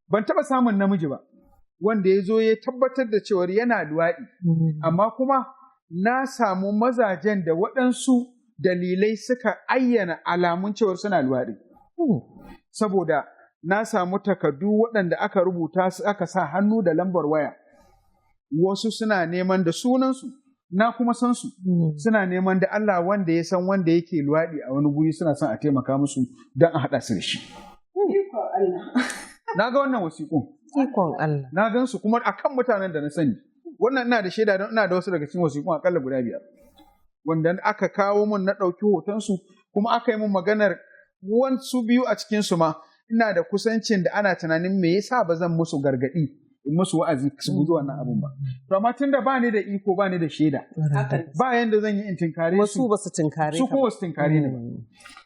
Ban taɓa samun namiji ba, wanda ya zo ya tabbatar da cewar yana luwaɗi, amma kuma na samu mazajen da waɗansu dalilai suka ayyana alamun cewar suna luwaɗi. Saboda na samu takardu waɗanda aka rubuta su aka sa hannu da lambar waya. Wasu suna neman da sunansu, na kuma san su, suna neman da Allah wanda ya san wanda yake luwaɗi a wani guri suna son a taimaka musu don a haɗa su da shi. Na ga wannan wasiƙun. Ikon Allah. Na gan su kuma akan mutanen da na sani. Wannan ina da shaida don ina da wasu daga cikin wasiƙun akalla guda 5. Wanda aka kawo mun na ɗauki hotonsu kuma aka yi mun maganar wasu biyu a cikinsu ma ina da kusancin da ana tunanin me yasa ba zan musu gargaɗi in musu wa'azi su guji wannan abun ba. To amma tunda ba ni da iko ba ni da shaida. Ba yanda zan yi in tinkare su. Su ba su tinkare Su kuma su tinkare ni ba.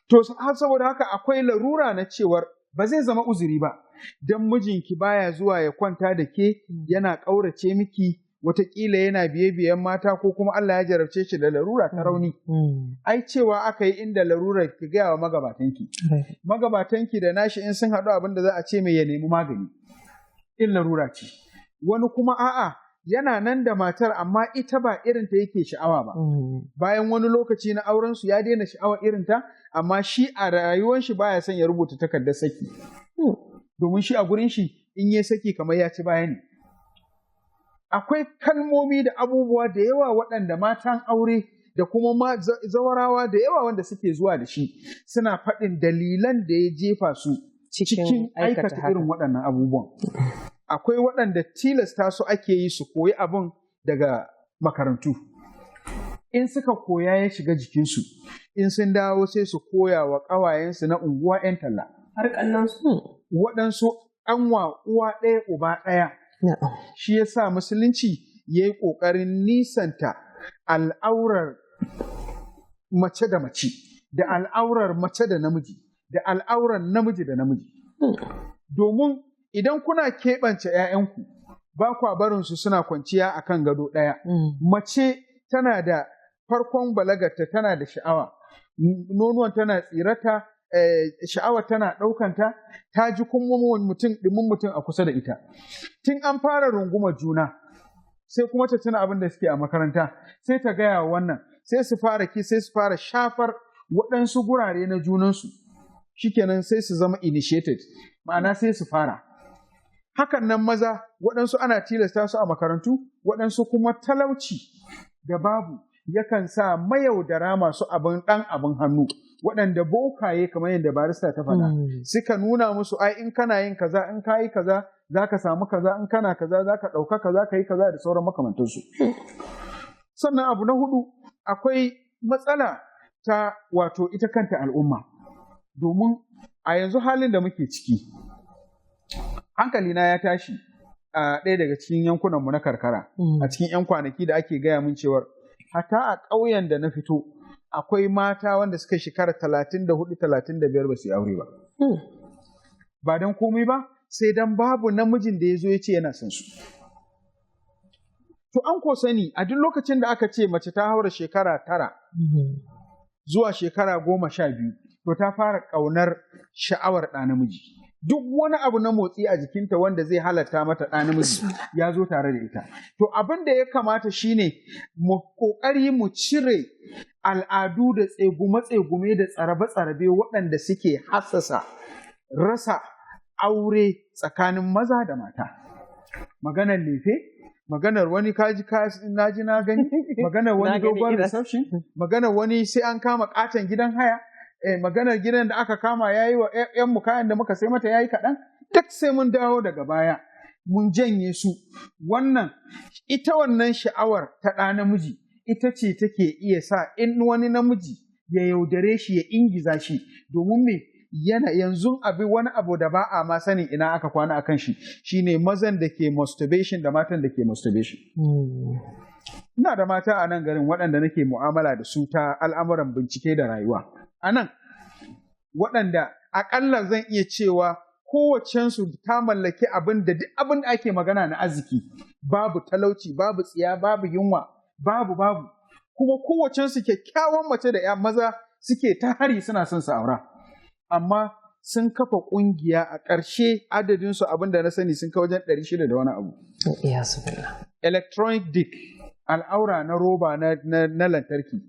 To har saboda haka akwai larura na cewar ba zai zama uzuri ba. Dan mijinki baya zuwa ya kwanta da ke yana ƙaurace miki wataƙila yana biye-biyen mata ko kuma Allah ya jarabce shi da larura ta rauni. Ai cewa aka yi inda larura ki gaya wa magabatanki. Magabatanki da nashi in sun haɗu abin da za a ce mai ya nemi magani. In larura ce. Wani kuma a'a yana nan da matar amma ita ba irinta yake sha'awa ba. Bayan wani lokaci na aurensu ya daina sha'awa irinta amma shi a rayuwar shi baya son ya rubuta takardar saki. Domin shi a gurin shi in ya saki kamar ya ci baya ne. Akwai kalmomi da abubuwa da yawa waɗanda matan aure da kuma zawarawa da yawa wanda suke zuwa da shi suna faɗin dalilan da ya jefa su cikin aikata irin waɗannan abubuwan. Akwai waɗanda tilasta su ake yi su koyi abin daga makarantu. In suka koya ya shiga jikinsu, in sun dawo sai su koya wa ƙawayensu na unguwa 'yan talla. Har ƙannansu. Waɗansu ƙanwa uwa ɗaya uba ɗaya. Shi ya sa musulunci ya yi ƙoƙarin nisanta al'aurar mace da mace, da al'aurar mace da namiji, da al'aurar namiji da namiji. Domin idan kuna keɓance ‘ya'yanku, ba kwa barinsu suna kwanciya a kan gado ɗaya. Mace tana da farkon balagarta tana da sha'awa, nonuwan tana tsirata, sha'awa tana ɗaukanta, ta ji kuma mutum ɗumin mutum a kusa da ita. Tun an fara runguma juna, sai kuma ta tuna abin da suke a makaranta, sai ta gaya wa wannan, sai su fara ki, sai su fara shafar waɗansu gurare na junansu. Shikenan sai su zama initiated, ma'ana sai su fara. Hakan nan maza, waɗansu ana tilasta su a makarantu, waɗansu kuma talauci da babu yakan sa mayaudara masu abin ɗan abin hannu. Waɗanda bokaye kamar yadda barista ta faɗa suka nuna musu ai in kana yin kaza in ka yi kaza za ka samu kaza in kana kaza za ka ɗauka kaza ka yi kaza da sauran makamantansu. Sannan abu na hudu akwai matsala ta wato ita kanta al'umma domin a yanzu halin da muke ciki hankalina ya tashi a ɗaya daga cikin yankunanmu na karkara a cikin 'yan kwanaki da ake gaya min cewar hatta a ƙauyen da na fito akwai mata wanda suka shekara 34, 35 ba su yi aure ba. Ba don komai ba, sai don babu namijin da ya zo ya ce yana son su. To an ko sani a duk lokacin da aka ce mace ta haura shekara 9 zuwa shekara 12, to ta fara ƙaunar sha'awar ɗa namiji. Duk wani abu na motsi a jikinta wanda zai halatta mata ɗa namiji ya zo tare da ita. To abin da ya kamata shine mu ƙoƙari mu cire al'adu da tsegume-tsegume da tsarabe-tsarabe waɗanda suke hassasa rasa aure tsakanin maza da mata. Maganar lefe, maganar wani kaji na ji na gani, Maganar Na wani gani dogon reception, maganar wani sai an kama katon gidan haya, maganar gidan da aka kama yayi wa 'yan mu kayan da muka sai mata yayi kaɗan, duk sai mun dawo daga baya mun janye su. Wannan ita wannan sha'awar ta ɗa namiji ita ce take iya sa in wani namiji ya yaudare shi ya ingiza shi, domin me yana yanzu abi wani abu da ba a ma sanin ina aka kwana akan shi shine mazan da ke masturbation da matan da ke masturbation. Ina da mata a nan garin waɗanda nake mu'amala da su ta al'amuran bincike da rayuwa. A nan, waɗanda aƙalla zan iya cewa kowacensu ta mallaki abin da duk abin da ake magana na arziki, babu talauci, babu tsiya, babu yunwa, babu babu. Kuma kowacensu kyakkyawan mace da 'ya maza suke ta hari suna son su aura. Amma sun kafa ƙungiya, a ƙarshe adadinsu abin da na sani sun kai wajen 600 da wani abu. Iya su billah. Electronic dick, al'aura na roba na lantarki,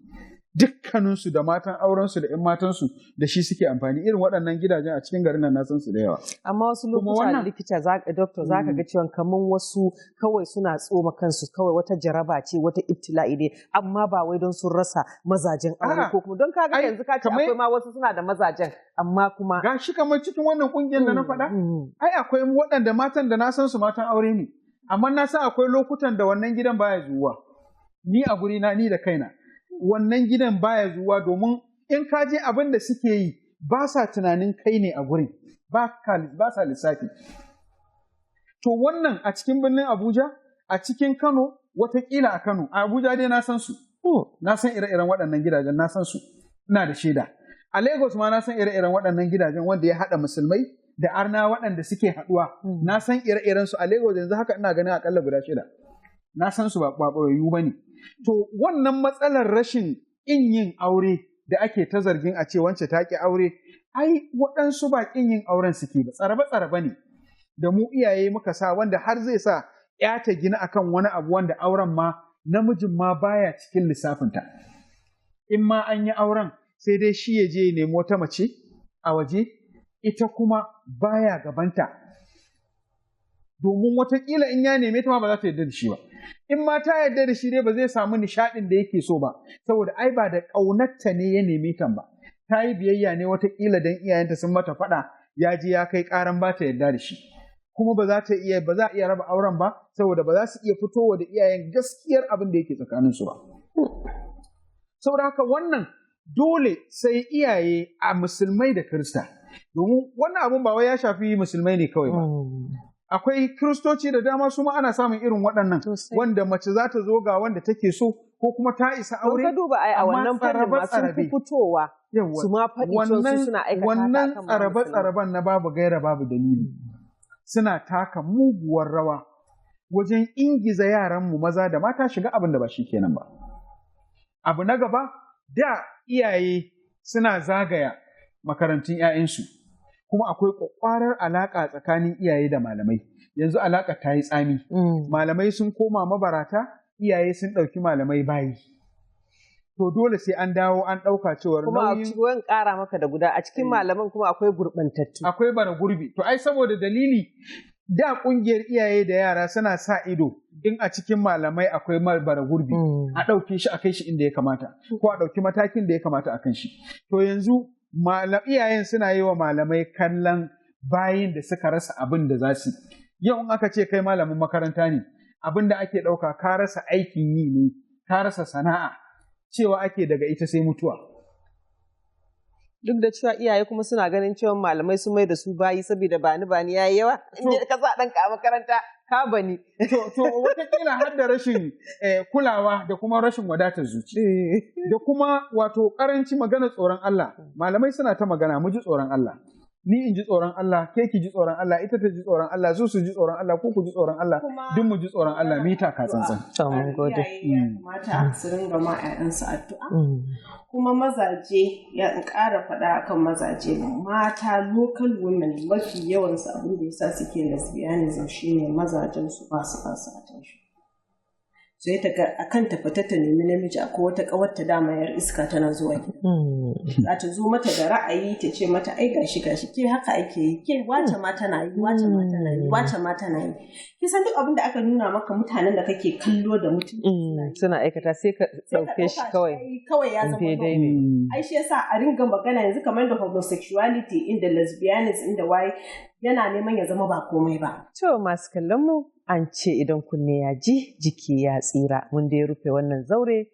dukkaninsu da matan aurensu da 'yan matansu da shi suke amfani. Irin waɗannan gidajen a cikin garin nan na san su da yawa. Amma wasu Kuma lokuta, likita, doctor, za ka ga cewa kaman wasu kawai suna tsoma kansu, kawai wata jaraba ce, wata ibtila'i ne, amma ba wai don sun rasa mazajen aure A'a. ko kuma don kaga Ai, yanzu ka ce akwai ma wasu suna da mazajen amma kuma Ga shi kamar cikin wannan ƙungiyar da na faɗa, ai akwai waɗanda matan da na san su matan aure ne, amma na san akwai lokutan da wannan gidan baya zuwa. Ni a guri na, ni da kaina, wannan gidan baya zuwa, domin in ka je abin da suke yi ba sa tunanin kai ne a gurin, ba sa lissafi. To wannan a cikin birnin Abuja, a cikin Kano, watakila a Kano, a Abuja dai na san su. Na san ire-iren waɗannan gidajen, na san su, ina da shaida. A Lagos ma na san ire-iren waɗannan gidajen wanda ya haɗa musulmai da arna waɗanda suke haɗuwa. Na san ire-iren su a Lagos, yanzu haka ina ganin akalla guda shida. Na san su, ba ɓoyayyu ba ne. To wannan matsalar rashin ƙin yin aure da ake ta zargin a ce wance ta ƙi aure, ai waɗansu ba ƙin yin auren suke ba, tsarabe-tsarabe ne da mu iyaye muka sa wanda har zai sa ya ta gina akan wani abu wanda auren ma namijin ma baya cikin lissafinta. In ma an yi auren, sai dai shi ya je ya nemi wata mace a waje, ita kuma baya gabanta. Domin watakila in ya neme ta ma ba za ta yarda da shi ba. In ma ta yarda da shi dai, ba zai samu nishaɗin da yake so ba, saboda ai ba da ƙaunarta ne ya neme ta ba. Ta yi biyayya ne watakila don iyayenta sun mata faɗa, ya je ya kai ƙaran ba ta yarda da shi. Kuma ba za ta iya ba za a iya raba auren ba, saboda ba za su iya fitowa da iyayen gaskiyar abin da yake tsakaninsu ba. Saboda haka wannan dole sai iyaye a musulmai da Kirista. Domin wannan abun ba wai ya shafi musulmai ne kawai ba. Akwai Kiristoci da dama su ma ana samun irin waɗannan, wanda mace za ta zo ga wanda take so ko kuma ta isa aure. Ka duba ai a amma wannan fannin ma sun fi tsarabe-tsarabe. fitowa Yawwa. su ma faɗi cewa su suna aikata haka Wannan akan ma musulmai. tsarabe-tsaraben na babu gaira babu dalili suna taka muguwar rawa wajen ingiza yaranmu maza da mata shiga abin da ba shi kenan ba. Abu na gaba, da iyaye suna zagaya makarantun 'ya'yansu, kuma akwai ƙwaƙƙwarar alaƙa tsakanin iyaye da malamai. Yanzu alaƙa ta yi tsami. Malamai sun koma mabarata, iyaye sun ɗauki malamai bayi. To dole sai an dawo an ɗauka cewar Kuma a nauyin cikin ƙara maka da guda, a cikin malaman kuma akwai gurɓantattu. Akwai bara gurbi. To ai saboda dalili da kungiyar iyaye da yara suna sa ido, in a cikin malamai akwai bara gurbi, a ɗauke shi a kai shi inda ya kamata, ko a ɗauki matakin da ya kamata a kan shi. To yanzu iyayen suna yi wa malamai kallon bayin da suka rasa abin da za su yi. Yau in aka ce kai malamin makaranta ne, abin da ake ɗauka ka rasa aikin yi ne, ka rasa sana'a, cewa ake daga ita sai mutuwa. Duk da cewa iyaye kuma suna ganin cewa malamai sun mai da su bayi, saboda bani bani yayi yawa. In dai ka sa ɗanka a makaranta, ka bani. To wataƙila har da rashin kulawa da kuma rashin wadatar zuci. Da kuma wato ƙaranci magana tsoron Allah. Malamai suna ta magana mu ji tsoron Allah. Ni in ji tsoron Allah, ke ki ji tsoron Allah, ita ta ji tsoron Allah, su su ji tsoron Allah, ku ku ji tsoron Allah, duk mu ji tsoron Allah, mu yi taka tsantsan. To mun gode. Iyaye ya kamata su ringa ma 'ya'yansu addu'a. Kuma mazaje, ya in ƙara faɗa akan mazaje, mata, local women, mafi yawansu abin da yasa suke lesbianism shine mazajen su ba su attention. Sai ta ga akan ta fita ta nemi namiji, akwai wata ƙawarta dama yar iska tana zuwa gida. Za ta zo mata da ra'ayi, ta ce mata, "Ai gashi gashi, ke haka ake yi, ke wace ma tana yi, wace ma tana yi, wace ma tana yi." Kisan duk abin da aka nuna maka, mutanen da kake kallo da mutum suna aikata, sai ka sai ka ɗauke shi ɗauka kawai ai kawai ya zama daidai normal. ne. Ai shi yasa a ringa magana yanzu kamar da homosexuality inda lesbianism inda waye yana neman ya zama ba komai ba. To, masu kallon mu, an ce idan kunne ya ji, jiki ya tsira. Mun dai rufe wannan zaure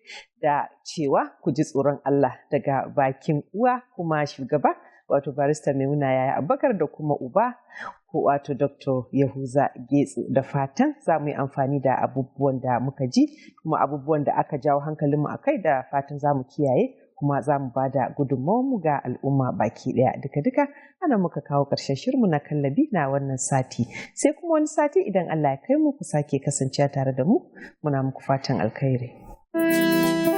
da cewa ku ji tsoron Allah daga bakin uwa kuma shugaba, wato Barista Maimuna Yaya Abubakar, da kuma uba ko wato Dr. Yahuza Getso, da fatan za mu yi amfani da abubuwan da muka ji kuma abubuwan da aka jawo hankalinmu a kai, da fatan za mu kiyaye kuma za mu ba da gudunmawarmu ga al'umma baki ɗaya. Duka-duka ana muka kawo ƙarshen shirinmu na Kallabi na wannan sati, sai kuma wani sati idan Allah ya kai mu ku sake kasancewa tare da mu. Muna muku fatan alkhairi.